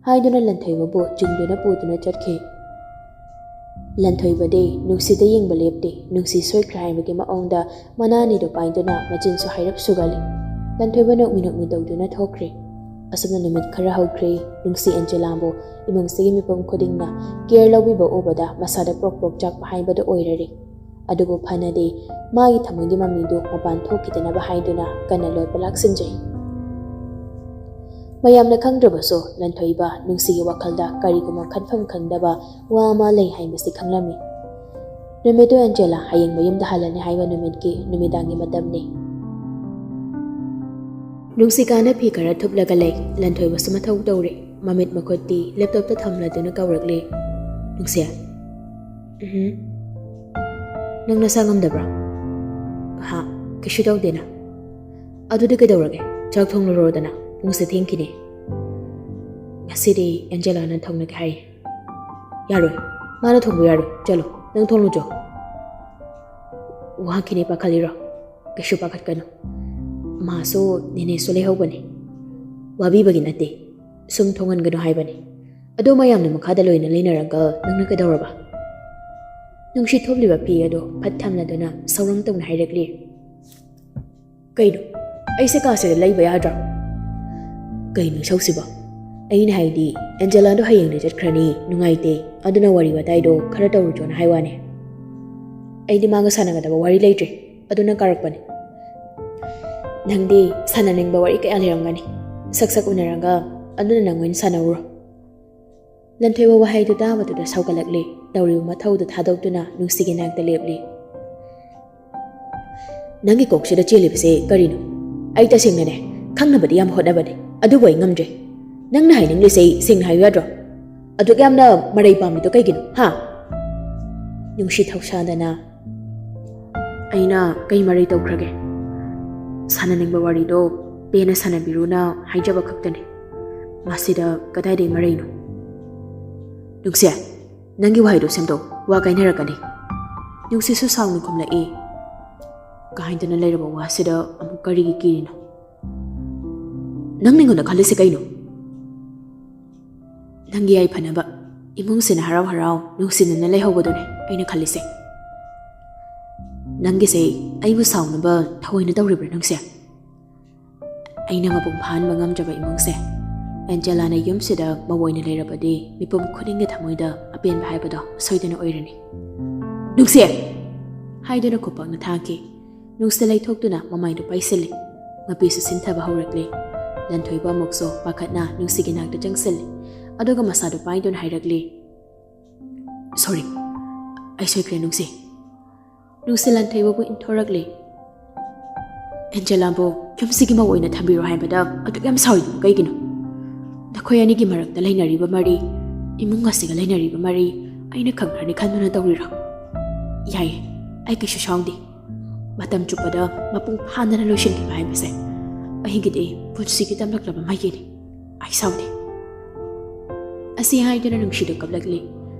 ꯍꯥꯏꯗꯨꯅ ꯂꯟꯊꯣꯏꯕꯕꯨ ꯆꯤꯡꯗꯨꯅ ꯄꯨꯗꯨꯅ ꯆꯠꯈꯤ꯫ ꯂꯟꯊꯣꯏꯕꯗꯤ ꯅꯨꯡꯁꯤꯗ ꯌꯦꯡꯕ ꯂꯦꯞꯇꯦ꯫ ꯅꯨꯡꯁꯤ ꯁꯣꯏꯈ꯭ꯔꯦ ꯍꯥꯏꯕꯒꯤ ꯃꯑꯣꯡꯗ ꯃꯅꯥ ꯑꯅꯤꯗꯨ ꯄꯥꯏꯗꯨꯅ ꯃꯆꯤꯟꯁꯨ ꯍꯥꯏꯔꯞ ꯁꯨꯒꯜꯂꯤ꯫ ꯂꯟꯊꯣꯏꯕ ꯅꯣꯛꯃꯤ ꯅꯣꯛꯃꯤ ꯇꯧꯗꯨꯅ ꯊꯣꯛꯈ꯭ꯔꯦ꯫ ꯑꯁꯨꯝꯅ ꯅꯨꯃꯤꯠ ꯈꯔ ꯍꯧꯈ꯭ꯔꯦ꯫ ꯅꯨꯡꯁꯤ ꯑꯦꯟꯖꯦꯂꯥꯕꯨ ꯏꯃꯨꯡꯁꯤꯒꯤ ꯃꯤꯄꯨꯝ ꯈꯨꯗꯤꯡꯅ ꯀꯦꯌꯔ ꯂꯧꯕꯤꯕ ꯎꯕꯗ ꯃꯁꯥꯗ ꯄ꯭ꯔꯣꯛ ꯄ꯭ꯔꯣꯛ ꯆꯥꯛꯄ ꯍꯥꯏꯕꯗꯨ ꯑꯣꯏꯔꯔꯦ꯫ ꯑꯗꯨꯕꯨ ꯐꯅꯗꯤ ꯃꯥꯒꯤ ꯊꯃꯣꯏꯒꯤ ꯃꯃꯤꯗꯨ ꯃꯄꯥꯟ ꯊꯣꯛꯈꯤꯗꯅꯕ ꯍꯥꯏꯗꯨꯅ ꯀꯟꯅ ꯂꯣꯠꯄ ꯂꯥꯛꯁꯤꯟꯖꯩ꯫ ꯃꯌꯥꯝꯅ ꯈꯪꯗ꯭ꯔꯕꯁꯨ ꯂꯟꯊꯣꯏꯕ ꯅꯨꯡꯁꯤꯒꯤ ꯋꯥꯈꯜꯗ ꯀꯔꯤꯒꯨꯝꯕ ꯈꯟꯐꯝ ꯈꯪꯗꯕ ꯋꯥ ꯑꯃ ꯂꯩ ꯍꯥꯏꯕꯁꯤ ꯈꯪꯂꯝꯃꯤ꯫ ꯅꯨꯃꯤꯠꯇꯨ ꯑꯦꯟꯖꯦꯂꯥ ꯍꯌꯦꯡ ꯃꯌꯨꯝꯗ ꯍꯜꯂꯅꯤ ꯍꯥꯏꯕ ꯅꯨꯃꯤꯠꯀꯤ ꯅꯨꯃꯤꯗꯥꯡꯒꯤ ꯃꯇꯝꯅꯤ꯫ ꯅꯨꯡꯁꯤꯀꯥꯅ ꯐꯤ ꯈꯔ ꯊꯨꯞꯂꯒ ꯂꯩ꯫ ꯂꯟꯊꯣꯏꯕꯁꯨ ꯃꯊꯧ ꯇꯧꯔꯤ꯫ ꯃꯃꯤꯠ ꯃꯈꯨꯠꯇꯤ ꯂꯦꯞꯇꯣꯞꯇ ꯊꯝꯂꯗꯨꯅ ꯀꯧꯔꯛꯂꯤ꯫ "ꯅꯨꯡꯁꯤ꯫ ꯎꯝ꯫ ꯅꯪ ꯅꯁꯥ ꯉꯝꯗꯕ꯭ꯔꯥ?" "ꯍꯥ, ꯀꯩꯁꯨ ꯇꯧꯗꯦꯅ꯫" "ꯑꯗꯨꯗꯤ ꯀꯩꯗꯧꯔꯒꯦ? ꯆꯥꯛ ꯊꯣꯡꯂꯨꯔꯣꯗꯅ, ꯄꯨꯡꯁꯦ ꯊꯦꯡꯈꯤꯅꯤ꯫" "ꯉꯁꯤꯗꯤ ꯑꯦꯟꯖꯦꯂꯥꯅ ꯊꯣꯡꯂꯒꯦ ꯍꯥꯏ꯫" "ꯌꯥꯔꯣꯏ, ꯃꯥꯅ ꯊꯣꯡꯕ ꯌꯥꯔꯣꯏ꯫ ꯆꯠꯂꯣ, ꯅꯪ ꯊꯣꯡꯂꯨꯆꯣ꯫" "ꯋꯥꯈꯤꯅꯤ ꯄꯥꯈꯠꯂꯤꯔꯣ? ꯀꯩꯁꯨ ꯄꯥꯈꯠꯀꯅꯨ꯫ ꯃꯥꯁꯨ ꯅꯦꯅꯦꯁꯨ ꯂꯩꯍꯧꯕꯅꯤ꯫ ꯋꯥꯕꯤꯕꯒꯤ ꯅꯠꯇꯦ, ꯁꯨꯝ ꯊꯣꯡꯍꯟꯒꯅꯨ ꯍꯥꯏꯕꯅꯤ꯫ ꯑꯗꯣ ꯃꯌꯥꯝꯅ ꯃꯈꯥꯗ ꯂꯣꯏꯅ ꯂꯩꯅꯔꯒ ꯅꯪꯅ ꯀꯩꯗꯧꯔꯕ?" ꯅꯨꯡꯁꯤꯠ ꯊꯣꯛꯂꯤꯕ ꯐꯤ ꯑꯗꯨ ꯐꯠ ꯊꯝꯂꯗꯨꯅ ꯁꯧꯔꯪ ꯇꯧꯅ ꯍꯥꯏꯔꯛꯂꯤ꯫ "ꯀꯩꯅꯣ? ꯑꯩꯁꯦ ꯀꯥꯁꯤꯗ ꯂꯩꯕ ꯌꯥꯗ꯭ꯔꯣ?" "ꯀꯩꯅꯣ ꯏꯁꯧꯁꯤꯕꯣ? ꯑꯩꯅ ꯍꯥꯏꯗꯤ, ꯑꯦꯟꯖꯦꯂꯥꯗꯣ ꯍꯌꯦꯡꯗꯤ ꯆꯠꯈ꯭ꯔꯅꯤ, ꯅꯨꯡꯉꯥꯏꯇꯦ, ꯑꯗꯨꯅ ꯋꯥꯔꯤ ꯋꯥꯇꯥꯏꯗꯣ ꯈꯔ ꯇꯧꯔꯨꯆꯣꯅ ꯍꯥꯏ ꯋꯥꯅꯦ꯫ ꯑꯩꯗꯤ ꯃꯥꯒ ꯁꯥꯟꯅꯒꯗꯕ ꯋꯥꯔꯤ ꯂꯩꯇ꯭ꯔꯦ, ꯑꯗꯨꯅ ꯀꯥꯔꯛꯄꯅꯦ꯫" "ꯅꯪꯗꯤ ꯁꯥꯟꯅꯅꯤꯡꯕ ꯋꯥꯔꯤ ꯀꯌꯥ ꯂꯩꯔꯝꯒꯅꯤ, ꯁꯛ ꯁꯛ ꯎꯅꯔꯒ ꯑꯗꯨꯅ ꯅꯪ ꯑꯣꯏꯅ ꯁꯥꯟꯅꯧꯔꯣ꯫" ꯂꯟꯊꯣꯏꯕ ꯋꯥꯍꯩꯗꯨ ꯇꯥꯕꯗꯨꯗ ꯁꯥꯎꯒꯠꯂꯛꯂꯦ꯫ ꯇꯧꯔꯤꯕ ꯃꯊꯧꯗꯨ ꯊꯥꯗꯣꯛꯇꯨꯅ ꯅꯨꯡꯁꯤꯒꯤ ꯅꯥꯛꯇ ꯂꯦꯞꯂꯤ꯫ "ꯅꯪꯒꯤ ꯀꯣꯛꯁꯤꯗ ꯆꯦꯜꯂꯤꯕꯁꯦ ꯀꯔꯤꯅꯣ? ꯑꯩ ꯇꯁꯦꯡꯅꯅꯦ, ꯈꯪꯅꯕꯗꯤ ꯌꯥꯝ ꯍꯣꯠꯅꯕꯅꯦ, ꯑꯗꯨꯕꯨ ꯑꯩ ꯉꯝꯗ꯭ꯔꯦ꯫ ꯅꯪꯅ ꯍꯥꯏꯅꯤꯡꯂꯤꯁꯦ ꯁꯦꯡꯅ ꯍꯥꯏꯌꯨ ꯌꯥꯗ꯭ꯔꯣ? ꯑꯗꯨꯛ ꯌꯥꯝꯅ ꯃꯔꯩ ꯄꯥꯝꯃꯤꯗꯣ ꯀꯩꯒꯤꯅꯣ, ꯍꯥ?" ꯅꯨꯡꯁꯤ ꯊꯧꯁꯥꯗꯅ, "ꯑꯩꯅ ꯀꯩ ꯃꯔꯩ ꯇꯧꯈ꯭ꯔꯒꯦ? ꯁꯥꯟꯅꯅꯤꯡꯕ ꯋꯥꯔꯤꯗꯣ ꯄꯦꯟꯅ ꯁꯥꯟꯅꯕꯤꯔꯨꯅ ꯍꯥꯏꯖꯕ ꯈꯛꯇꯅꯤ꯫ ꯃꯁꯤꯗ ꯀꯗꯥꯏꯗꯒꯤ ꯃꯔꯩꯅꯣ?" "ꯅꯨꯡꯁꯤ, ꯅꯪꯒꯤ ꯋꯥꯍꯩꯗꯣ ꯁꯦꯝꯗꯣꯛ, ꯋꯥ ꯀꯥꯏꯅꯔꯛꯀꯅꯤ꯫" ꯅꯨꯡꯁꯤꯠꯁꯨ ꯁꯥꯎꯅ ꯈꯨꯝꯂꯛꯏ꯫ "ꯀꯥꯏꯗꯅ ꯂꯩꯔꯕ ꯋꯥꯁꯤꯗ ꯑꯃꯨꯛ ꯀꯔꯤꯒꯤ ꯀꯤꯔꯤꯅꯣ? ꯅꯪ ꯑꯩꯉꯣꯟꯗ ꯈꯜꯂꯤꯁꯦ ꯀꯩꯅꯣ?" "ꯅꯪꯒꯤ ꯌꯥꯏꯐꯅꯕ, ꯏꯃꯨꯡꯁꯤꯅ ꯍꯔꯥꯎ ꯍꯔꯥꯎ ꯅꯨꯡꯁꯤꯅꯅ ꯂꯩꯍꯧꯕꯗꯨꯅꯦ ꯑꯩꯅ ꯈꯜꯂꯤꯁꯦ꯫ ꯅꯪꯒꯤꯁꯦ ꯑꯩꯕꯨ ꯁꯥꯎꯅꯕ ꯊꯑꯣꯏꯅ ꯇꯧꯔꯤꯕ꯭ꯔꯥ ꯅꯨꯡꯁꯤ?" ꯑꯩꯅ ꯃꯄꯨꯡ ꯐꯥꯍꯟꯕ ꯉꯝꯗ꯭ꯔꯕ ꯏꯃꯨꯡꯁꯦ꯫ ꯑꯦꯟꯖꯦꯂꯥꯅ ꯌꯨꯝꯁꯤꯗ ꯃꯧ ꯑꯣꯏꯅ ꯂꯩꯔꯕꯗꯤ ꯃꯤꯄꯨꯝ ꯈꯨꯗꯤꯡꯒꯤ ꯊꯃꯣꯏꯗ ꯑꯄꯦꯟꯕ ꯍꯥꯏꯕꯗꯣ ꯁꯣꯏꯗꯅ ꯑꯣꯏꯔꯅꯤ꯫ "ꯅꯨꯡꯁꯤ!" ꯍꯥꯏꯗꯨꯅ ꯈꯨꯄꯥꯛꯅ ꯊꯥꯈꯤ꯫ ꯅꯨꯡꯁꯤꯠ ꯂꯩꯊꯣꯛꯇꯨꯅ ꯃꯃꯥꯏꯗꯨ ꯄꯥꯏꯁꯤꯜꯂꯤ꯫ ꯃꯄꯤꯁꯨ ꯁꯤꯟꯊꯕ ꯍꯧꯔꯛꯂꯤ꯫ ꯂꯟꯊꯣꯏꯕ ꯑꯃꯨꯛꯁꯨ ꯄꯥꯈꯠꯅ ꯅꯨꯡꯁꯤꯒꯤ ꯅꯥꯛꯇ ꯆꯪꯁꯤꯜꯂꯤ꯫ ꯑꯗꯨꯒ ꯃꯁꯥꯗꯨ ꯄꯥꯏꯗꯨꯅ ꯍꯥꯏꯔꯛꯂꯤ, "Sorry, ꯑꯩ ꯁꯣꯏꯈ꯭ꯔꯦ ꯅꯨꯡꯁꯤ꯫" ꯅꯨꯡꯁꯤ ꯂꯟꯊꯣꯏꯕꯕꯨ ꯏꯟꯊꯣꯔꯛꯂꯤ꯫ "ꯑꯦꯟꯖꯦꯂꯥꯕꯨ ꯌꯨꯝꯁꯤꯒꯤ ꯃꯧ ꯑꯣꯏꯅ ꯊꯝꯕꯤꯔꯣ ꯍꯥꯏꯕꯗ ꯑꯗꯨꯛ ꯌꯥꯝ ꯁꯥꯎꯔꯤꯗꯨꯕꯨ ꯀꯩꯒꯤꯅꯣ? ꯑꯩꯈꯣꯏ ꯑꯅꯤꯒꯤ ꯃꯔꯛꯇ ꯂꯩꯅꯔꯤꯕ ꯃꯔꯤ, ꯏꯃꯨꯡ ꯑꯁꯤꯒ ꯂꯩꯅꯔꯤꯕ ꯃꯔꯤ ꯑꯩꯅ ꯈꯪꯈ꯭ꯔꯅꯤ ꯈꯟꯗꯨꯅ ꯇꯧꯔꯤꯔꯣ? ꯌꯥꯏꯌꯦ, ꯑꯩ ꯀꯩꯁꯨ ꯁꯥꯎꯗꯦ꯫ ꯃꯇꯝ ꯆꯨꯞꯄꯗ ꯃꯄꯨꯡ ꯐꯥꯅ ꯂꯣꯏꯁꯤꯟꯈꯤꯕ ꯍꯥꯏꯕꯁꯦ ꯑꯩꯒꯤꯗꯤ ꯄꯨꯟꯁꯤꯒꯤ ꯇꯝꯂꯛꯂꯕ ꯃꯍꯩꯅꯤ꯫ ꯑꯩ ꯁꯥꯎꯗꯦ꯫ ꯑꯁꯤ ꯍꯥꯏꯗꯨꯅ ꯅꯨꯡꯁꯤꯗ ꯀꯞꯂꯛꯂꯤ꯫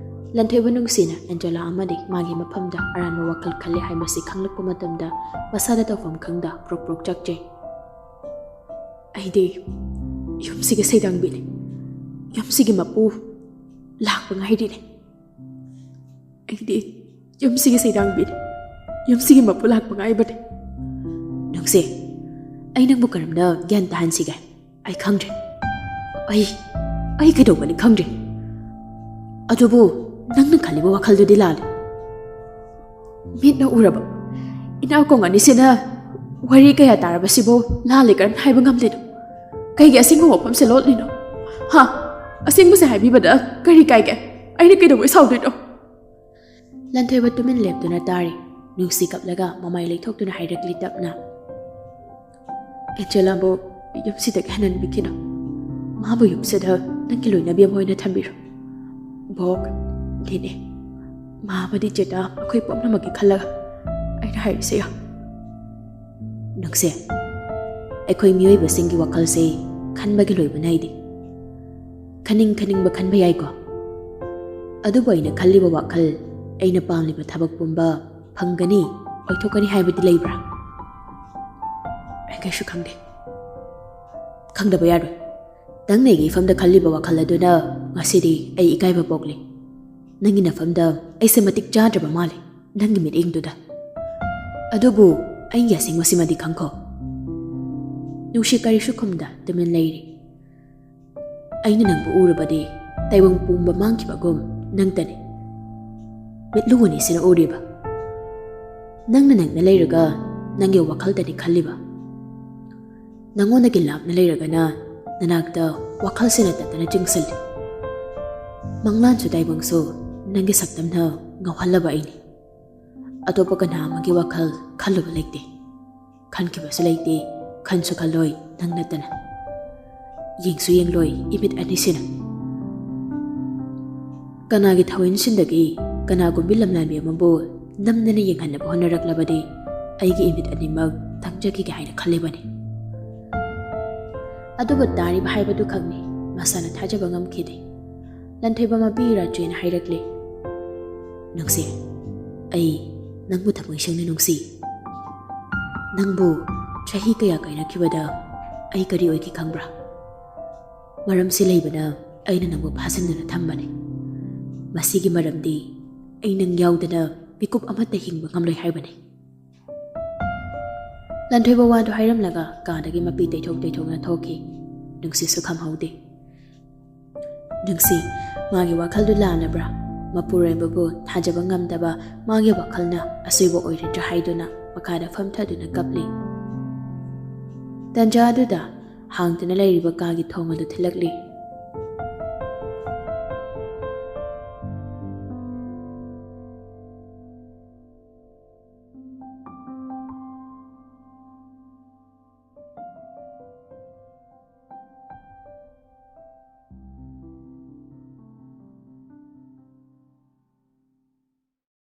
ꯂꯟꯊꯣꯏꯕ ꯅꯨꯡꯁꯤꯅ ꯑꯦꯟꯖꯦꯂꯥ ꯑꯃꯗꯤ ꯃꯥꯒꯤ ꯃꯐꯝꯗ ꯑꯔꯥꯟꯕ ꯋꯥꯈꯜ ꯈꯜꯂꯦ ꯍꯥꯏꯕꯁꯤ ꯈꯪꯂꯛꯄ ꯃꯇꯝꯗ ꯃꯁꯥꯗ ꯇꯧꯐꯝ ꯈꯪꯗ ꯄ꯭ꯔꯣꯛ ꯄ꯭ꯔꯣꯛ ꯆꯥꯛꯆꯩ꯫ ꯑꯩꯗꯤ ꯌꯨꯝꯁꯤꯒꯤ ꯁꯩꯗꯥꯡꯕꯤꯅꯤ꯫ ꯌꯨꯝꯁꯤꯒꯤ ꯃꯄꯨ ꯂꯥꯛꯄ ꯉꯥꯏꯔꯤꯅꯤ꯫ ꯑꯩꯗꯤ ꯌꯨꯝꯁꯤꯒꯤ ꯁꯩꯗꯥꯡꯕꯤꯅꯤ꯫ ꯌꯨꯝꯁꯤꯒꯤ ꯃꯄꯨ ꯂꯥꯛꯄ ꯉꯥꯏꯕꯅꯤ꯫ ꯅꯨꯡꯁꯤ, ꯑꯩ ꯅꯪꯕꯨ ꯀꯔꯝꯅ ꯒ꯭ꯌꯥꯟ ꯇꯥꯍꯟꯁꯤꯒꯦ? ꯑꯩ ꯈꯪꯗ꯭ꯔꯦ꯫ ꯑꯩ, ꯑꯩ ꯀꯩꯗꯧꯒꯅꯤ ꯈꯪꯗ꯭ꯔꯦ꯫ ꯑꯗꯨꯕꯨ ꯅꯪꯅ ꯈꯜꯂꯤꯕ ꯋꯥꯈꯜꯗꯨꯗꯤ ꯂꯥꯜꯂꯦ꯫ ꯃꯤꯠꯅ ꯎꯔꯕ ꯏꯅꯥꯀꯣꯡ ꯑꯅꯤꯁꯤꯅ ꯋꯥꯔꯤ ꯀꯌꯥ ꯇꯥꯔꯕꯁꯤꯕꯨ ꯂꯥꯜꯂꯦ ꯀꯔꯝ ꯍꯥꯏꯕ ꯉꯝꯂꯤꯅꯣ? ꯀꯩꯒꯤ ꯑꯁꯦꯡꯕ ꯋꯥꯐꯝꯁꯦ ꯂꯣꯠꯂꯤꯅꯣ? ꯍꯥ? ꯑꯁꯦꯡꯕꯁꯦ ꯍꯥꯏꯕꯤꯕꯗ ꯀꯔꯤ ꯀꯥꯏꯒꯦ? ꯑꯩꯅ ꯀꯩꯗꯧꯕꯩ ꯁꯥꯎꯗꯣꯏꯅꯣ? ꯂꯟꯊꯣꯏꯕ ꯇꯨꯃꯤꯟ ꯂꯦꯞꯇꯨꯅ ꯇꯥꯔꯤ꯫ ꯅꯨꯡꯁꯤ ꯀꯞꯂꯒ ꯃꯃꯥꯏ ꯂꯩꯊꯣꯛꯇꯨꯅ ꯍꯥꯏꯔꯛꯂꯤ ꯇꯞꯅ, "ꯑꯦꯟꯖꯦꯂꯥꯕꯨ ꯌꯨꯝꯁꯤꯗꯒꯤ ꯍꯟꯍꯟꯕꯤꯈꯤꯅꯨ꯫ ꯃꯥꯕꯨ ꯌꯨꯝꯁꯤꯗ ꯅꯪꯒꯤ ꯂꯣꯏꯅꯕꯤ ꯑꯃ ꯑꯣꯏꯅ ꯊꯝꯕꯤꯔꯣ꯫ ꯕꯣꯛ, ꯅꯦꯅꯦ, ꯃꯥ ꯑꯃꯗꯤ ꯆꯦꯇꯥ, ꯑꯩꯈꯣꯏ ꯄꯨꯝꯅꯃꯛꯀꯤ ꯈꯜꯂꯒ ꯑꯩꯅ ꯍꯥꯏꯔꯤꯁꯦ ꯌꯥ꯫" ꯅꯨꯡꯁꯤ, ꯑꯩꯈꯣꯏ ꯃꯤꯑꯣꯏꯕꯁꯤꯡꯒꯤ ꯋꯥꯈꯜꯁꯦ ꯈꯟꯕꯒꯤ ꯂꯣꯏꯕ ꯅꯥꯏꯗꯦ꯫ ꯈꯟꯅꯤꯡ ꯈꯟꯅꯤꯡꯕ ꯈꯟꯕ ꯌꯥꯏꯀꯣ꯫ ꯑꯗꯨꯕꯨ ꯑꯩꯅ ꯈꯜꯂꯤꯕ ꯋꯥꯈꯜ, ꯑꯩꯅ ꯄꯥꯝꯂꯤꯕ ꯊꯕꯛ ꯄꯨꯝꯕ ꯐꯪꯒꯅꯤ, ꯑꯣꯏꯊꯣꯛꯀꯅꯤ ꯍꯥꯏꯕꯗꯤ ꯂꯩꯕ꯭ꯔꯥ? ꯑꯩ ꯀꯩꯁꯨ ꯈꯪꯗꯦ꯫ ꯈꯪꯗꯕ ꯌꯥꯔꯣꯏ꯫ ꯅꯪꯅ ꯑꯩꯒꯤ ꯏꯐꯝꯗ ꯈꯜꯂꯤꯕ ꯋꯥꯈꯜ ꯑꯗꯨꯅ ꯉꯁꯤꯗꯤ ꯑꯩ ꯏꯀꯥꯏꯕ ꯄꯣꯛꯂꯤ꯫ ꯅꯪꯒꯤ ꯅꯐꯝꯗ ꯑꯩꯁꯦ ꯃꯇꯤꯛ ꯆꯥꯗ꯭ꯔꯕ ꯃꯥꯜꯂꯤ, ꯅꯪꯒꯤ ꯃꯤꯠꯌꯦꯡꯗꯨꯗ꯫ ꯑꯗꯨꯕꯨ ꯑꯩꯒꯤ ꯑꯁꯦꯡꯕꯁꯤꯃꯗꯤ ꯈꯪꯈꯣ꯫ ꯅꯨꯡꯁꯤ ꯀꯔꯤꯁꯨ ꯈꯨꯝꯗ ꯇꯨꯃꯤꯟ ꯂꯩꯔꯤ꯫ ꯑꯩꯅ ꯅꯪꯕꯨ ꯎꯔꯕꯗꯤ ꯇꯥꯏꯕꯪ ꯄꯨꯝꯕ ꯃꯥꯡꯈꯤꯕꯒꯨꯝ ꯅꯪꯇꯅꯤ ꯃꯤꯠꯂꯨ ꯑꯅꯤꯁꯤꯅ ꯎꯔꯤꯕ꯫ ꯅꯪꯅ ꯅꯪꯅ ꯂꯩꯔꯒ ꯅꯪꯒꯤ ꯋꯥꯈꯜꯗꯅꯤ ꯈꯜꯂꯤꯕ꯫ ꯅꯪꯉꯣꯟꯗꯒꯤ ꯂꯥꯞꯅ ꯂꯩꯔꯒꯅ ꯅꯅꯥꯛꯇ ꯋꯥꯈꯜꯁꯤꯅ ꯇꯠꯇꯅ ꯆꯤꯡꯁꯤꯜꯂꯤ꯫ ꯃꯪꯂꯥꯟꯁꯨ ꯇꯥꯏꯕꯪꯁꯨ ꯅꯪꯒꯤ ꯁꯛꯇꯝꯅ ꯉꯥꯎꯍꯜꯂꯕ ꯑꯩꯅꯤ꯫ ꯑꯇꯣꯞꯄ ꯀꯅꯥ ꯑꯃꯒꯤ ꯋꯥꯈꯜ ꯈꯜꯂꯨꯕ ꯂꯩꯇꯦ꯫ ꯈꯟꯈꯤꯕꯁꯨ ꯂꯩꯇꯦ, ꯈꯟꯁꯨ ꯈꯜꯂꯣꯏ ꯅꯪ ꯅꯠꯇꯅ꯫ ꯌꯦꯡꯁꯨ ꯌꯦꯡꯂꯣꯏ ꯏꯃꯤꯠ ꯑꯅꯤꯁꯤꯅ꯫ ꯀꯅꯥꯒꯤ ꯊꯋꯥꯏꯟꯁꯤꯟꯗꯒꯤ ꯀꯅꯥꯒꯨꯝꯕꯤ ꯂꯝꯂꯥꯟꯕꯤ ꯑꯃꯕꯨ ꯅꯝꯗꯅ ꯌꯦꯡꯍꯟꯅꯕ ꯍꯣꯠꯅꯔꯛꯂꯕꯗꯤ ꯑꯩꯒꯤ ꯏꯃꯤꯠ ꯑꯅꯤꯃꯛ ꯇꯥꯡꯖꯈꯤꯒꯦ ꯍꯥꯏꯅ ꯈꯜꯂꯤꯕꯅꯤ꯫ ꯑꯗꯨꯕꯨ ꯇꯥꯔꯤꯕ ꯍꯥꯏꯕꯗꯨ ꯈꯛꯅꯤ ꯃꯁꯥꯅ ꯊꯥꯖꯕ ꯉꯝꯈꯤꯗꯦ꯫ ꯂꯟꯊꯣꯏꯕ ꯃꯄꯤ ꯏꯔꯥꯆꯦꯅ ꯍꯥꯏꯔꯛꯂꯦ, "ꯅꯨꯡꯁꯤ, ꯑꯩ ꯅꯪꯕꯨ ꯊꯃꯣꯏ ꯁꯦꯡꯅ ꯅꯨꯡꯁꯤ꯫ ꯅꯪꯕꯨ ꯆꯍꯤ ꯀꯌꯥ ꯀꯥꯏꯅꯈꯤꯕꯗ ꯑꯩ ꯀꯔꯤ ꯑꯣꯏꯈꯤ ꯈꯪꯕ꯭ꯔꯥ? ꯃꯔꯝꯁꯤ ꯂꯩꯕꯅ ꯑꯩꯅ ꯅꯪꯕꯨ ꯐꯥꯖꯤꯟꯗꯨꯅ ꯊꯝꯕꯅꯤ꯫ ꯃꯁꯤꯒꯤ ꯃꯔꯝꯗꯤ ꯑꯩ ꯅꯪ ꯌꯥꯎꯗꯅ ꯃꯤꯀꯨꯞ ꯑꯃꯠꯇ ꯍꯤꯡꯕ ꯉꯝꯂꯣꯏ ꯍꯥꯏꯕꯅꯤ꯫" ꯂꯟꯊꯣꯏꯕ ꯋꯥꯗꯨ ꯍꯥꯏꯔꯝꯂꯒ ꯀꯥꯗꯒꯤ ꯃꯄꯤ ꯇꯩꯊꯣꯛ ꯇꯩꯊꯣꯛꯅ ꯊꯣꯛꯈꯤ꯫ ꯅꯨꯡꯁꯤꯁꯨ ꯈꯝꯍꯧꯗꯦ꯫ ꯅꯨꯡꯁꯤ, ꯃꯥꯒꯤ ꯋꯥꯈꯜꯗꯨ ꯂꯥꯜꯂꯕ꯭ꯔꯥ? ꯃꯄꯨꯔꯣꯏꯕꯕꯨ ꯊꯥꯖꯕ ꯉꯝꯗꯕ ꯃꯥꯒꯤ ꯋꯥꯈꯜꯅ ꯑꯁꯣꯏꯕ ꯑꯣꯏꯔꯗ꯭ꯔꯥ ꯍꯥꯏꯗꯨꯅ ꯃꯈꯥꯗ ꯐꯝꯊꯗꯨꯅ ꯀꯞꯂꯤ꯫ ꯇꯟꯖꯥ ꯑꯗꯨꯗ ꯍꯥꯡꯗꯨꯅ ꯂꯩꯔꯤꯕ ꯀꯥꯒꯤ ꯊꯣꯡ ꯑꯗꯨ ꯊꯤꯜꯂꯛꯂꯤ꯫